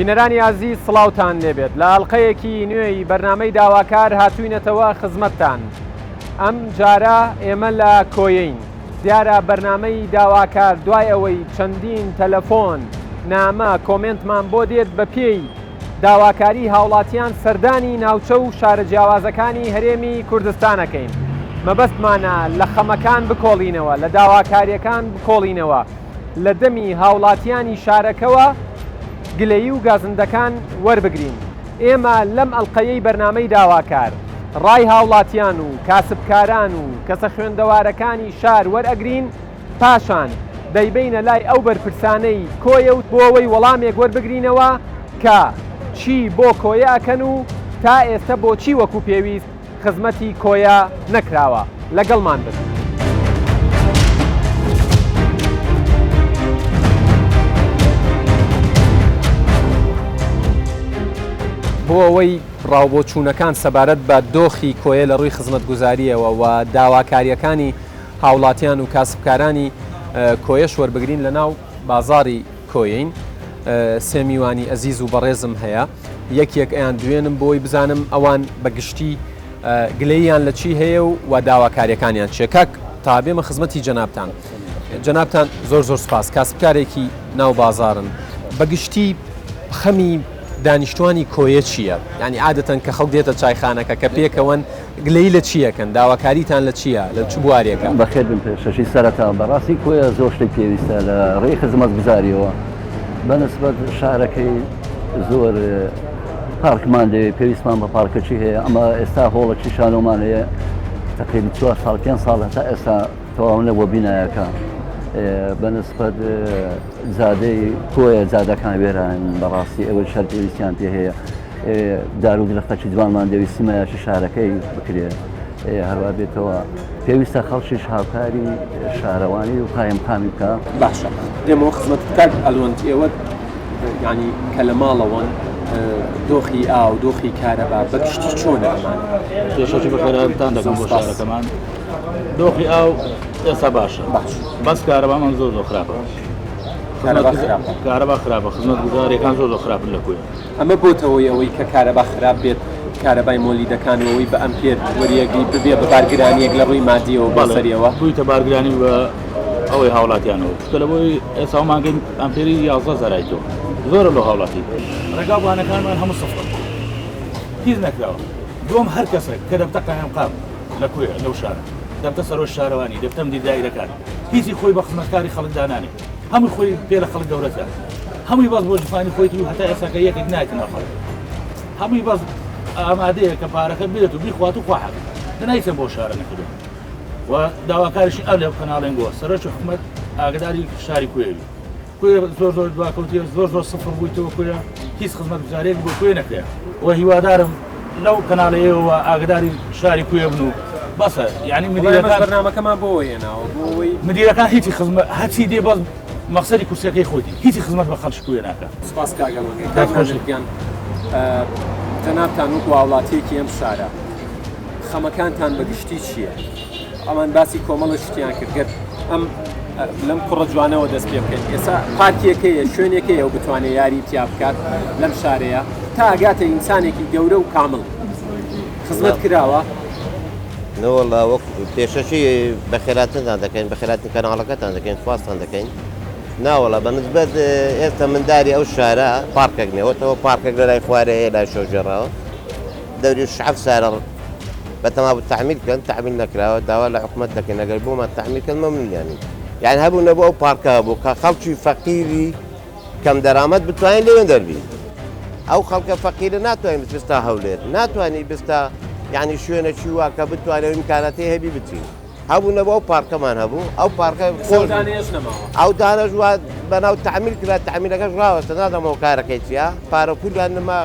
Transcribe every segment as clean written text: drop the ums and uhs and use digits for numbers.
بینەرانی ئازیز سڵاوتان لێبێت لە ئەڵلقەیەکی نوێی بەرنامەی داواکار هاتوینەتەوە خزمەتتان ئەم جارە ئێمە لە کۆیەین دیارە بەرنامەی داواکار دوای ئەوەی چەندین تەلەفۆن نامە کۆمێنتمان بۆ دێت بە پێی داواکاری هاوڵاتیان سەردانی ناوچە و شارە جیاوازەکانی هەرێمی کوردستان ئەکەین. مەبەستمانە لە خەمەکان بکۆڵینەوە، لە داواکاریەکان بکۆڵینەوە، لە دەمی هاوڵاتیانی شارەکەوە گلەیی و گازندەکان وەربگرین. ئێمە لەم ئەڵقەیەی بەرنامەی داواکار، ڕای هاوڵاتیان و کاسبکاران و کەسە خوێندەوارەکانی شار وەرئەگرین، پاشان دەیبەینە لای ئەو بەرپرسانەی کۆیە و بۆ ئەوەی وەڵامێک وەربگرینەوە کە چی بۆ کۆیە ئەکەن و تا ئێستە بۆچی وەکو پێویست خزمەتی کۆیە نەکراوە. لەگەڵمان بن. بۆ ئەوەی ڕاوبۆچوونەکان سەبارەت بە دۆخی کۆیە لە ڕووی خزمەتگوزارییەوە و داواکارییەکانی هاوڵاتیان و کاسبکارانی کۆیەش وەربگرین لە ناو بازاری کۆیەین سێ میوانی ئەزیز و بەڕێزم هەیە یەک یەک ئەیان دوێنم بۆی بزانم ئەوان بە گشتی گلەییان لە چی هەیە و و داواکاریەکانیان چیە کاک تا بێمە خزمەتی جەنابتان جەنابتان زۆر زۆر سپاس کاسبکارێکی ناو بازارن بە گشتی خەمی دانیشتوانی کۆیە چییە؟ یانی عادەتەن کە خەڵک دێتە چایخانەکە کە پێکەوەن گلەیی لە چی ئەکەن؟ داواکاریتان لە چییە؟ لە چ بوارێکە؟ بەخێر بن پێشەکی سەرەتا بەڕاستی کۆیە زۆر شتی پێویستە لە ڕێی خزمەتگوزاریەوە بە نسبەت شارەکەی زۆر پارکمان دەوێت پێویستمان بە پارکەچی هەیە ئەمە ئێستا هۆڵەکی شانۆمان هەیە تقریبا چوار ساڵ پێنج ساڵ هەتا ئێستا تەواو نەبووە بینایەکە بە نسبەت زادەی کۆیە جادەکان وێران بەڕاستی ئەوە شەر پێویستیان پێ هەیە دار و درەختەکی جوانمان دەویست سیمایەکی شارەکەی بکرێ هەروە بێتەوە پێویستە خەڵکیش هاوکاری شارەوانی و قایمقامی بکە باشە دێمەوە خزمەت کاک ئەلوەند ئێوە ینی کە لە ماڵەوەن دۆخی ئاو دۆخی کارەبا بە گشتی چۆنە ئەمان پێشەکی بەخێراتان دەکەم بۆ شارەکەمان دۆخی ئاو ئێستا باشە باش بەس کارەبامان زۆر زۆر خراپە کارەبا خراپە کارەبا خراپە خزمەت گوزاریەکان زۆر زۆر خراپن لە کوێ ئەمە بۆتە هۆی ئەوەی کە کارەبا خراپ بێت، کارەبای مۆلیدەکان و ئەوەی بە ئەمپێر وەریەگری ببێ بە بارگرانییەک لە ڕووی مادییەوە بۆ بەڵێ سەریەوە؟ بوویتە بارگرانی بە ئەوەی هاوڵاتیانەوە چونکە لە بۆی ئێستا ئەو مانگەی ئەمپێری 11 زەرای تۆ زۆرە لۆ هاوڵاتی ڕێگا و بانەکانمان هەموو سفرن هیچ نەکراوە دووەم هەر کەسێک کە دەبتە قایمقام لە کوێ لەو شارە دەبتە سەرۆک شارەوانی دەبتە مدیر دایرەکان هیچی خۆی بە خزمەتکاری خەڵک دانانێ هەمووی خۆی پێ لە خەڵک گەورەترە هەمووی بەس بۆ جفانی خۆیتی و هەتا ئێستاکە یەکێک نایەتە ناو خەڵک هەمووی بەس ئامادەیە کە پارەکە بێت و بیخوات و خوا حەقی دەنایتە بۆ شارە نەکردو و داواکاریشی ئەو لێ کەناڵێن گۆ سەرۆکی حکومەت ئاگداری شاری کوێوی کوێ زۆر زۆر دواکەوتیە زۆر زۆر سفر بوویتەوە کوێ هیچ خزمەتگوزاریەک بۆ کوێ نەکرێ و هیوادارم لەو کەناڵەیەوە ئاگداری شاری کوێ بن و بەسە یعنی مدیرەکان بەرنامەکەمان بۆ هێناوە بۆ ئەوەی مدیرەکان هیچی خزمەت هەرچی دێ بەس مەقسەدی کورسیەکەی خۆیتی هیچی خزمەت بە خەڵکی کوێ ناکا. سپاس کاک ئەلۆنگە. کاک نادر گیان جەنابتان وەکو هاوڵاتیەکی ئەم شارە خەمەکانتان بە گشتی چییە؟ ئەوان باسی کۆمەڵە شتیان کرد گەر ئەم لەم کوڕە جوانەوە دەست پێ بکەین ئێستا پارکێکەیە شوێنێکەیە و بتوانێت یاری تیا بکات لەم شارەیە تا ئەگاتە ئینسانێکی گەورە و کامڵ خزمەت کراوە نەوەڵا وەک پێشەکی بەخێراتنتان دەکەین بەخێراتنی کەناڵەکەتان دەکەین سوپاستان دەکەین ناوەڵا بە نسبەت ئێستا منداری ئەو شارە پارکێک نێوەتەوە پارکێک لە لای خوارێ هەیە لای شۆژێڕاوە دەوری شعب سارە بەتەما بوو تەعمیر کەن تەعمیر نەکراوە داوا لە حکومەت دەکەین ئەگەر بۆمان تەعمیر کەن مەمنونیانین یان هەبوو نەبوو ئەو پارکە هەبوو کە خەڵکی فەقیری کەم دەرامەت بتوانین لێوێن دەربین ئەو خەڵکە فەقیرە ناتوانین بچستا هەولێر ناتوانانی بستا یعنی شوێنەکی وا کە بتوانێت ئیمکاناتی هەبی بچین هەبوو نەبوو ئەو پارکەمان هەبوو ئەو پارکە خۆش ئەو دانەش وا بەناو تەعمیر کرا تەعمیرەکەش ڕاوەستە نازانم هۆکارەکەی چییە پارە پولیان نما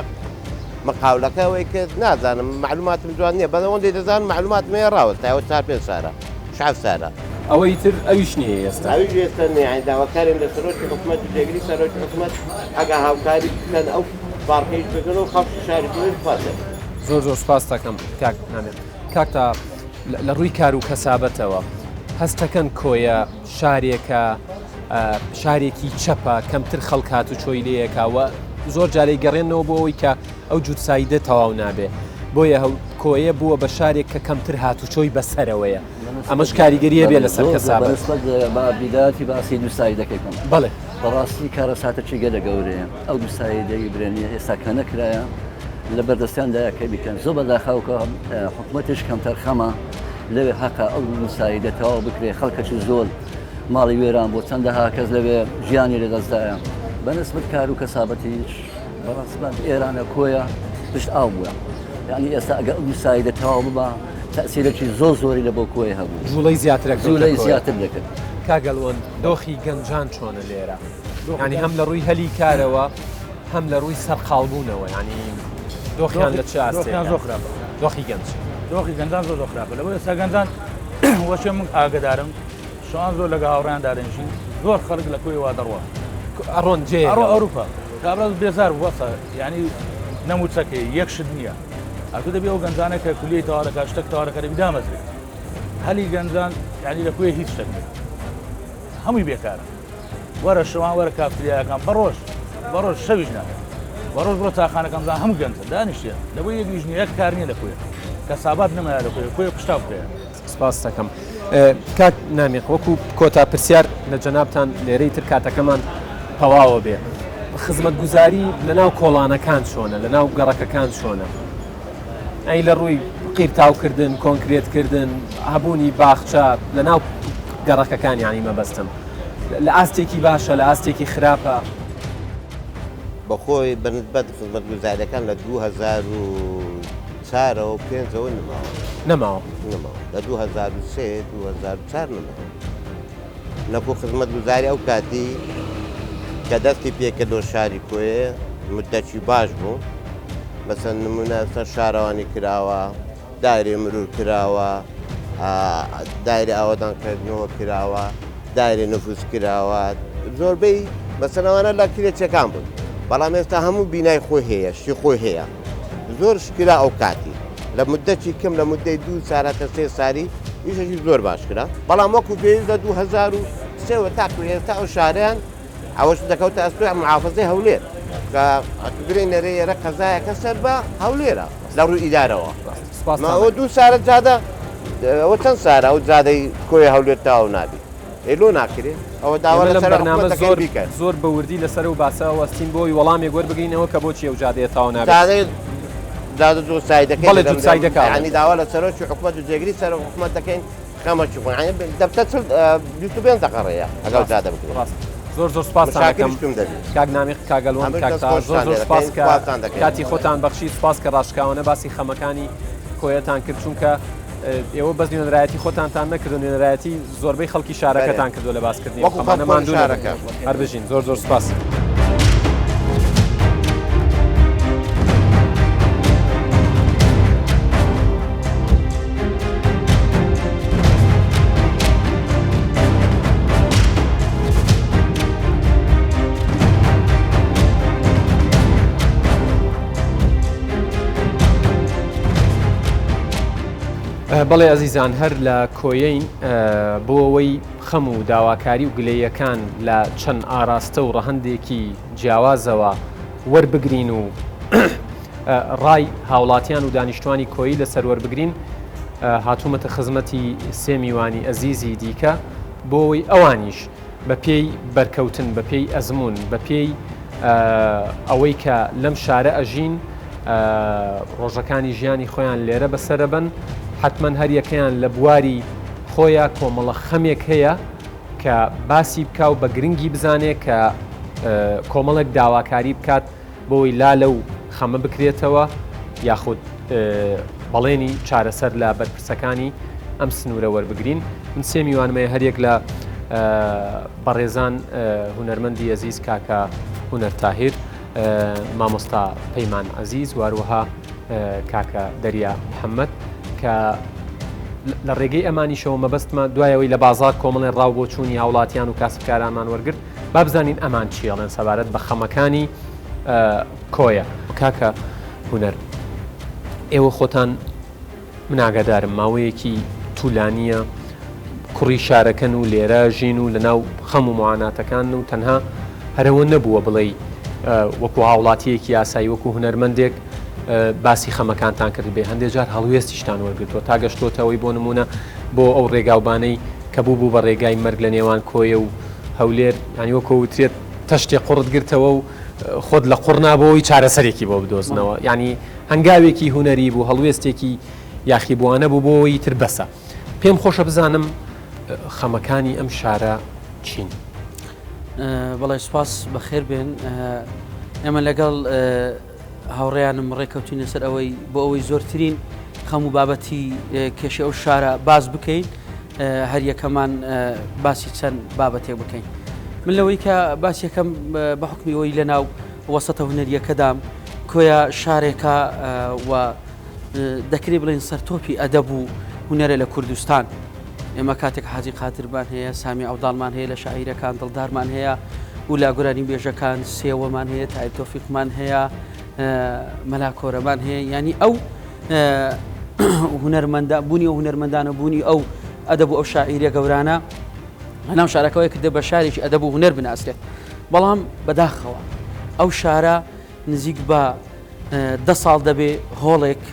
مقاولەکە ئەوەی کرد نازانم معلوماتم جوان نییە بەس ئەوەندەی دەزانم معلوماتم هەیە ڕاوەستا ئەوە چار پێنج سارە شعب سارە ئەوەی تر ئەویش نییە ئێستا ئەویش ئێستا نییە یانی داواکارین لە سەرۆکی حکومەت و جێگری سەرۆکی حکومەت ئەگە هاوکاری بکەن ئەو پارکەیش بکەن و خەڵکی شاری کۆیش سوپاس دەکەن. زۆر زۆر سوپاست دەکەم کاک نامێ. کاک تا لە ڕووی کار و کەسابەتەوە هەستەکەن کۆیە شارێکە شارێکی چەپە کەمتر خەڵک هاتوچۆی لێیەکە و زۆر جارەی گەڕێنەوە بۆ ئەوەی کە ئەو جووتسایدە تەواو نابێ بۆیە کۆیە بووە بە شارێک کە کەمتر هاتوچۆی بەسەرەوەیە ئەمەش کاریگەریە بێ لەسەر کەسابەت. با بیداتی باسی دووسایدەکەی بکەم. بەڵێ. بەڕاستی کارەساتەکی گەلە گەورەیە ئەو دووسایدەی برێنیە ئێستا کە نەکرایە لە بەردەستیاندایە کە بیکەن زۆر بەداخەوە کە حکومەتیش کەمتەرخەمە لەوێ هەقە ئەو دووسایدە تەواو بکرێ خەڵکەکی زۆر ماڵی وێران بۆ چەندەها کەس لەوێ ژیانی لەدەستدایە بەنسبەت کار و کەسابەتیش بەڕاستمان ئێرانە کۆیە پشت ئاو بووە یعنی ئێستا ئەگە ئەو سایدە تەواو ببا تەسیرێکی زۆر زۆری لە بۆ کۆیە هەبوو جوڵەی زیاتر جوڵەی زیاتر دەکرد. کاک ئەلوەند دۆخی گەنجان چۆنە لێرە ینی هەم لە ڕووی هەلی کارەوە هەم لە ڕووی سەرقاڵبوونەوە ینی دۆخیان لە چ ئاستێکە زۆر خراپە دۆخی گەنج دۆخی گەنجان زۆر زۆر خراپە لەوە ئێستا گەنجان وەچێ من ئاگدارم شەوان زۆر لەگە هاوڕێیان دادەنیشین زۆر خەڵک لە کۆی وا دەڕوا. ئەڕۆن جێ ئەڕۆ ئەوروپا کابرا بێزار بوو بەسە یعنی نەموچەکەی یەک شت نییە ئەتو دەبێ ئەو گەنجانە کە کولیەی تەواو دەکات شتێک تەواو دەکات دەبی دامەزرێت هەلی گەنجان یعنی لە کوێ هیچ شتێک نییە هەمووی بێکارە وەرە شەوان وەرە کافتریاکان بەڕۆژ بەڕۆژ شەویش نا بەڕۆژ بڕۆ چاخانەکان بزان هەموو گەنجە دانیشتیە لەبۆ یەک ئیش نییە یەک کار نییە لە کوێ کە سابات نەمایە لە کوێ کوێ پشتاو کرایە سپاست دەکەم کاک نامیق وەکو کۆتا پرسیار لە جەنابتان لێرەی تر کاتەکەمان تەواوە بێ خزمەتگوزاری لە ناو کۆڵانەکان چۆنە لە ناو گەڕەکەکان چۆنە ئەی لە ڕووی قیرتاوکردن کۆنکرێتکردن هەبوونی باخچە لە ناو گەڕەکەکان یانی مەبەستم لە ئاستێکی باشە لە ئاستێکی خراپە بەخۆی بەنسبەت خزمەتگوزاریەکان لە 2004 ەوە پێنجەوە نماوە نەماوە نەماوە لە 2003 2004 نەماوە نەکو خزمەتگوزاری ئەو کاتی کە دەستی پێکردەوە شاری کۆیە مدەکی باش بوو مەسەن نمونە سەر شارەوانی کراوە دایرەی مرور کراوە، دایرەی ئاوەدانکردنەوە کراوە، دایرەی نفوس کراوە، زۆربەی مەسەن ئەوانە لە کرێچیەکان بوون، بەڵام ئێستا هەموو بینای خۆی هەیە، شتی خۆی هەیە، زۆر شت کرا ئەو کاتی لە مدەکی کەم لە مدەی دوو سار هەتا سێ ساری ئیشێکی زۆر باش کرا، بەڵام وەکو پێویست لە 2003 وە تاکو ئێستا ئەو شارەیان ئەوەش دەکەوتە ئەستۆی محافزەی هەولێر کە ئەتوگرەی نەرێ ئێرە قەزایەکە سەر بە هەولێرە لە ڕووی ئیدارەوە ئەوە دوو سارە جادە ئەوە چەند سارە ئەو جادەی کۆی هەولێر تاو نابی ئێ لۆ ناکرێ ئەوە داوا لەم بەرنامە زۆر زۆر بە وردی لەسەر و باسە وەستین بۆی وەڵامێک وەربگرینەوە کە بۆچی ئەو جادەیە تاو نابێت جادە دوو سایدەکەی بەڵێ دوو سایدەکە ینی داوا لە سەرۆکی حکومەت و جێگری سەرۆک حکومەت دەکەین خەمەکی خۆ یانی دەبتە چل 25 دەقە ڕێیە ئەگەڵ جادە بکرێت. ڕاست زۆر زۆر سوپاستان دەکەم مشاکریشتم دەبی. کاک نامیق کاک ئەلوەند هەمووش کاک دەست تا زۆر خۆشتان زۆر لێ سوپاس دەکەین کە سوپاستان دەکەین. کاتی خۆتان بەخشی سوپاس کە ڕاشکاوانە باسی خەمەکانی کۆیەتان کرد چونکە ئێوە بەس نوێنەرایەتی خۆتانتان نەکردو نوێنەرایەتی زۆربەی خەڵکی شارەکەتان کردو لە باسکردنی ئەو وەکو خەمانە خەڵکی ماندوو نەبن شارەکە. هەر بژین زۆر زۆر سوپاس. بەڵێ ئەزیزان هەر لە کۆیەین بۆ ئەوەی خەم و داواکاری و گلەییەکان لە چەند ئاراستە و ڕەهەندێکی جیاوازەوە وەربگرین و ڕای هاوڵاتیان و دانیشتوانی کۆیی لەسەر وەربگرین هاتوومەتە خزمەتی سێ میوانی ئەزیزی دیکە بۆ ئەوەی ئەوانیش بە پێی بەرکەوتن بە پێی ئەزموون بە پێی ئەوەی کە لەم شارە ئەژین ڕۆژەکانی ژیانی خۆیان لێرە بەسەرەبەن حتمما هەریەکەیان لە بواری خۆیان کۆمەڵە خەمێک هەیە کە باسی بکا و بە گرنگی بزانێ کە کۆمەڵێک داواکاری بکات بۆی لا لەو خەمە بکرێتەوە یاخود بەڵێنی چارەسەر لە بەرپرسەکانی ئەم سنوورە وەربگرین من سێ میوانمەیە هەریەک لە بەڕێزان هونەرمەندی ئەزیز کاکە هونەر تاهیر مامۆستا پەیمان عەزیز واروەها کاکە دەریا محەممەد کە لە ڕێگەی ئەمانیشەوە مەبەستمە دوایەوەی لە بازار کۆمەڵێ ڕاو بۆ چوونی هاوڵاتیان و کاسبکارانمان وەرگرت با بزانین ئەمان چیڵێن سەبارەت بە خەمەکانی کۆیە کاکە هونەر ئێوە خۆتان من ئاگادارم ماوەیەکی تولانیە کوڕی شارەکەن و لێرە ژین و لەناو خەم و معاناتەکان و تەنها هەرەوە نەبووە بڵێی. وەکو هاوڵاتیەکی یاسایی وەکو هونەرمەندێک باسی خەمەکانتان کردبێ هەندێک جار هەڵوێستیشتان وەرگتووە تا گەشتۆتەوەی بۆ نمونە بۆ ئەو ڕێگاوبانەی کە بوو بوو بە ڕێگای مەرگ لە نێوان کۆیە و هەولێر ینی وەکۆ وترێت تەشتێ قوڕت گرتەوە و خۆت لە قوڕ نابەوەی چارەسەرێکی بۆ بدۆزنەوە ینی هەنگاوێکی هونەری بوو هەڵوێستێکی یاخیبووانە بوو بۆ ئیتر بەسە. پێم خۆشە بزانم خەمەکانی ئەم شارە چین؟ بەڵێ سوپاس بەخێر بێن ئێمە لەگەڵ هاوڕێیانم ڕێکەوتین لەسەر ئەوەی بۆ ئەوەی زۆرترین خەم و بابەتی کێشەی ئەو شارە باس بکەین هەر یەکەمان باسی چەند بابەتێک بکەین من لەوەی کە باس یەکەم بە حکمی ئەوەی لە ناو وەسەتە هونەریەکەدام کۆیە شارێکە و دەکرێت بڵێن سەرتۆپی ئەدەب و هونەرە لە کوردستان. ئێمە کاتێک حاجی قادرمان هەیە، سامی عەوداڵمان هەیە لە شاعیرەکان، دڵدارمان هەیە و لە گۆرانی بێژەکان سێوەمان هەیە، تایر تۆفیقمان هەیە، مەلا کۆرەمان هەیە، یانی ئەو هونەرمەندە بوونی ئەو هونەرمەندانە بوونی ئەو ئەدەب و ئەو شاعیرە گەورانە لەناو شارەکەوەی کردە بە شارێکی ئەدەب و هونەر بناسرێت. بەڵام بەداخەوە ئەو شارە نزیک بە دە ساڵ دەبێ هۆڵێک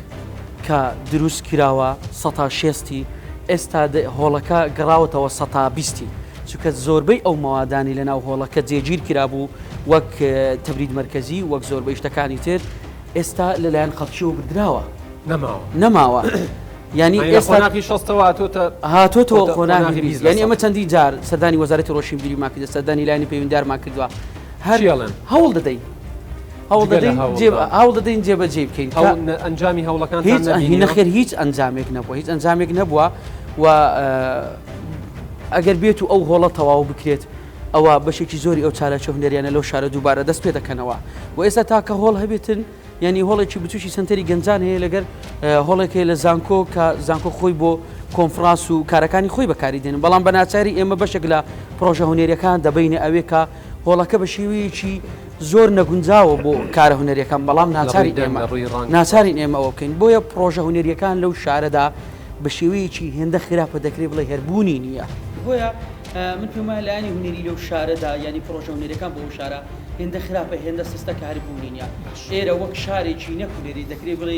کە دروست کراوە سەتا شێستی ئێستا هۆڵەکە گەڕاوەتەوە سەتا بیستی چونکە زۆربەی ئەو مەوادانی لە ناو هۆڵەکە جێگیر کرابوو وەک تەبرید مەرکەزی وەک زۆربەی شتەکانی تر ئێستا لەلایەن خەڵکیەوە بردراوە نەماوە نەماوە یعنی ئێستا قۆناغی شەستەوە هاتۆتە هاتۆتەوە قۆناغی 20 یعنی ئەمە چەندین جار سەردانی وەزارەتی ڕۆشنبیریمان کردە سەردانی لایەنی پەیوەندیدارمان کردووە هەر هەوڵ دەدەین هەوڵ دەدەین هەوڵ دەدەین جێبەجێی بکەین ئەنجامی هەوڵەکان هیچ نەخێر هیچ ئەنجامێک نەبووە هیچ ئەنجامێک نەبووە و ئەگەر بێت و ئەو هۆڵە تەواو بکرێت ئەوە بەشێکی زۆری ئەو چالاکیە هونەریانە لەو شارە دووبارە دەست پێ دەکەنەوە و ئێستا تاکە هۆڵ هەبێتن یعنی هۆڵێکی بچوکی سنتەری گەنجان هەیە لەگەر هۆڵێک هەیە لە زانکۆ کە زانکۆ خۆی بۆ کۆنفرانس و کارەکانی خۆی بەکاری دێنن بەڵام بە ناچاری ئێمە بەشێک لە پرۆژە هونەریەکان دەبینە ئەوێ کە هۆڵەکە بە شێوەیەکی زۆر نەگونجاوە بۆ کارە هونەریەکان بەڵام ناچاری ئێمە ناچارین ئێمە ئەوە بکەین بۆیە پڕۆژە هونەریەکان لەو شارەدا بە شێوەیەکی هێندە خراپە دەکرێت بڵێ هەر بوونی نییە. بۆیە من پێم وایە لایەنی هونەری لەو شارەدا یانی پڕۆژە هونەریەکان بۆ ئەو شارە هێندە خراپە هێندە سستە کە هەر بوونی نییە. ئێرە وەک شارێکی نەک هونەری دەکرێت بڵێ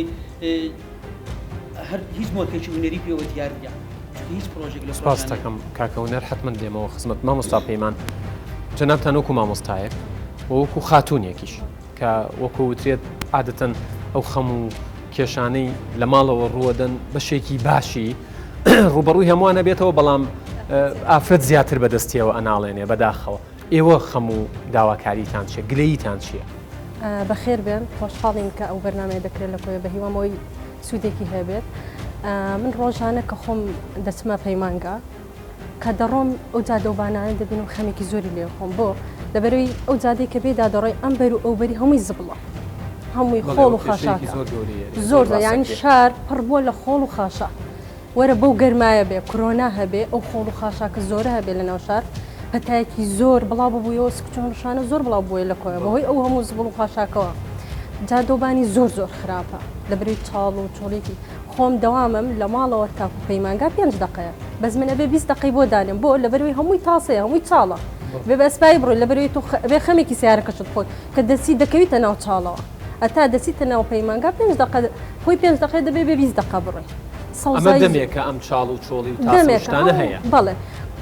هەر هیچ مۆرکێکی هونەری پێوە دیار نییە. چونکە هیچ پڕۆژێک لە سپاست دەکەم کاکە هونەر حەتمەن دێمەوە خزمەت مامۆستا پەیمان جەنابتان وەکو مامۆستایەک و وەکو خاتوونێکیش کە وەکو وترێت عادەتەن ئەو خەم و کێشانەی لە ماڵەوە ڕووەدەن بەشێکی باشی ڕوبەڕووی هەمووانە بێتەوە بەڵام ئافرەت زیاتر بەدەستیەوە ئەناڵێنێ بەداخەوە ئێوە خەم و داواکاریتان چیە گلەییتان چییە؟ بەخێر بێن خۆشحاڵین کە ئەو بەرنامەیە دەکرێت لە کۆیە بەهیوام ئەوەی سوودێکی هەبێت من ڕۆژانە کە خۆم دەچمە پەیمانگا کە دەڕۆم ئەو جادەوبانانە دەبینم خەمێکی زۆری لێ خۆم بۆ لەبەرەوەی ئەو جادەی کە پێدا دەڕۆی ئەم بەر و ئەو بەری هەمووی زبڵە هەمووی خۆڵ و خاشاکە زۆر زۆر یانی شار پڕ بووە لە خۆڵ و خاشاک وەرە بەو گەرمایە بێ کرۆنا هەبێ ئەو خۆڵ و خاشاکە زۆرە هەبێ لە ناو شار پەتایەکی زۆر بڵاو ببوویەوە سکچۆن ڕشانە زۆر بڵاو بووە لە کۆیە بەهۆی ئەو هەموو زبڵ و خاشاکەوە جادۆبانی زۆر زۆر خراپە لە بەرەی چاڵ و چۆڵێکی خۆم دەوامم لە ماڵەوە تاکو پەیمانگا پێنج دەقەیە بەس من ئەبێ 20 دەقەی بۆ دانێم بۆ لەبەرەوەی هەمووی تاسەیە هەمووی چاڵە بێ بە ئەسپایی بڕۆی لەبەرەوەی تۆ ئەبێ خەمێکی سیارەکەشت خۆت کە دەچی دەکەویتە ناو چاڵەوە ئەتا دەچیتە ناو پەیمانگا پێنج دەقە خۆی پێنج دەقەیە دەبێ بێ 20 دەقە بڕۆی ئەمە دەمێکە ئەم چاڵ و چۆڵی و تاسە و شتانە هەیە بەڵێ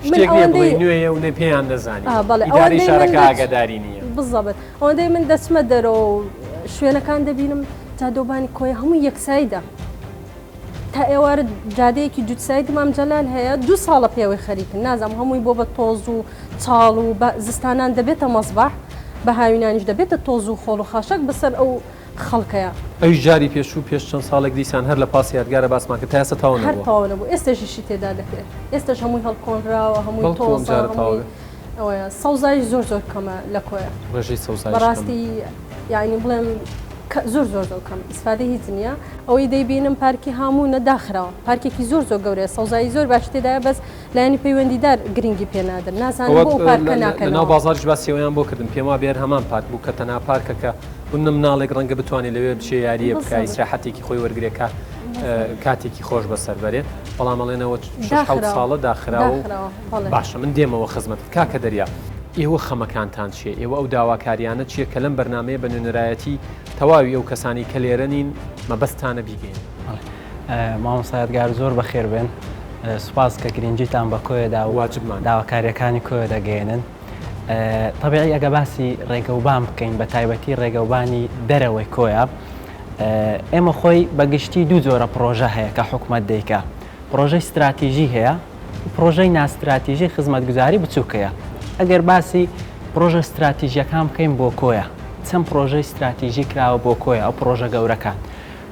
شتێک نییە بڵێی نوێیە و نە پێیان دەزانی ئیدارەی شارەکە ئاگاداری نییە بزەبت ئەوەندەی من دەچمە دەرەوە و شوێنەکان دەبینم جادۆبانی کۆیە هەموو یەکسایدە تا ئێوارە جادەیەکی جووتساید مام جەلال هەیە دوو ساڵە پێوەی خەریکن نازانم هەمووی بۆ بە تۆز و چاڵ و بە زستانان دەبێتە مەزبەح بە هاوینانیش دەبێتە تۆز و خۆڵ و خاشاک بەسەر ئەو خەڵکەیە. ئەویش جاری پێشوو پێش چەند ساڵێک دیسان هەر لە پاس یادگارە باسمان کرد تا ئێستا تەواو نەبووە. هەر تەواو نەبوو ئێستاش ئیشی تێدا دەکرێت ئێستاش هەمووی هەڵکۆنراوە هەمووی بەڵکو ئەم تۆزە جارە تەواو هەمووی بێ. ئەوەیە سەوزایش زۆر زۆر کەمە لە کۆیە. ڕێژەی سەوزایش کەمە. بەڕاستی یانی بڵێم کە زۆر زۆر زۆر کەم ئیسفادەی هیچ نییە ئەوەی دەیبینم پارکی هاموونە داخراوە پارکێکی زۆر زۆر گەورەیە سەوزایی زۆر باشی تێدایە بەس لایەنی پەیوەندیدار گرنگی پێ نادەن نازانم ئەوە بۆ ئەو پارکە لەناو ناکەنەوە. بازاڕیش باسی ئەوەیان بۆ کردم پێم وابێ هەر هەمان پارک بوو کە تەنها پارکە کە بونە مناڵێک ڕەنگە بتوانێت لەوێ بچێ یارییە بکا بزەبت. ئیسراحەتێکی خۆی وەرگرێ کە بزەبت. کاتێکی خۆش بەسەر بەرێ بەڵام ئەڵێنەوە شەش حەوت داخراوە ساڵە داخراوە و داخراوە بەڵێ. باشە من دێمەوە خزمەتت کاکە دەریا. ئێوە خەمەکانتان چییە؟ ئێوە ئەو داواکارییانە چییە کە لەم بەرنامەیە بە نوێنەرایەتی تەواوی ئەو کەسانەی کە لێرە نین مەبەستتانە بیگەیەنن؟ مامۆستا یادگار زۆر بەخێر بێن. سوپاس کە گرنگیتان بە کۆیە دا و داواکارییەکانی کۆیە دەگەیەنن. تەبیعی ئەگە باسی ڕێگەوبان بکەین بە تایبەتی ڕێگەوبانی دەرەوەی کۆیە، ئێمە خۆی بە گشتی دوو جۆرە پڕۆژە هەیە کە حکومەت دەیکا. پڕۆژەی ستراتیژی هەیە و پڕۆژەی ناستراتیژی خزمەتگوزاری بچووک هەیە. ئەگەر باسی پڕۆژە ستراتیژیەکان بکەین بۆ کۆیە، چەند پڕۆژەی ستراتیژی کراوە بۆ کۆیە، ئەو پڕۆژە گەورەکان.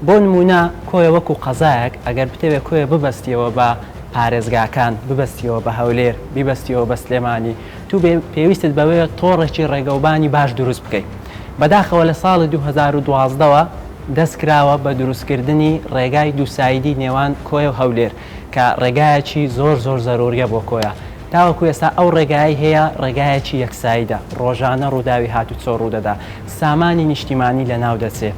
بۆ نموونە کۆیە وەکو قەزایەک ئەگەر بتەوێ کۆیە ببەستیەوە بە پارێزگاکان، ببەستیەوە بە هەولێر، بیبەستیەوە بە سلێمانی، تو پێویستت بەوەیە تۆڕێکی ڕێگەوبانی باش دروست بکەی. بەداخەوە لە ساڵی 2012 وە دەست کراوە بە دروستکردنی ڕێگای دووسایدی نێوان کۆیە و هەولێر کە ڕێگایەکی زۆر زۆر زەروریە بۆ کۆیە. تاوەکو ئێستا ئەو ڕێگایەی هەیە ڕێگایەکی یەکسایدە، ڕۆژانە ڕووداوی هاتوچۆ ڕوودەدا، سامانی نیشتیمانی لەناو دەچێ،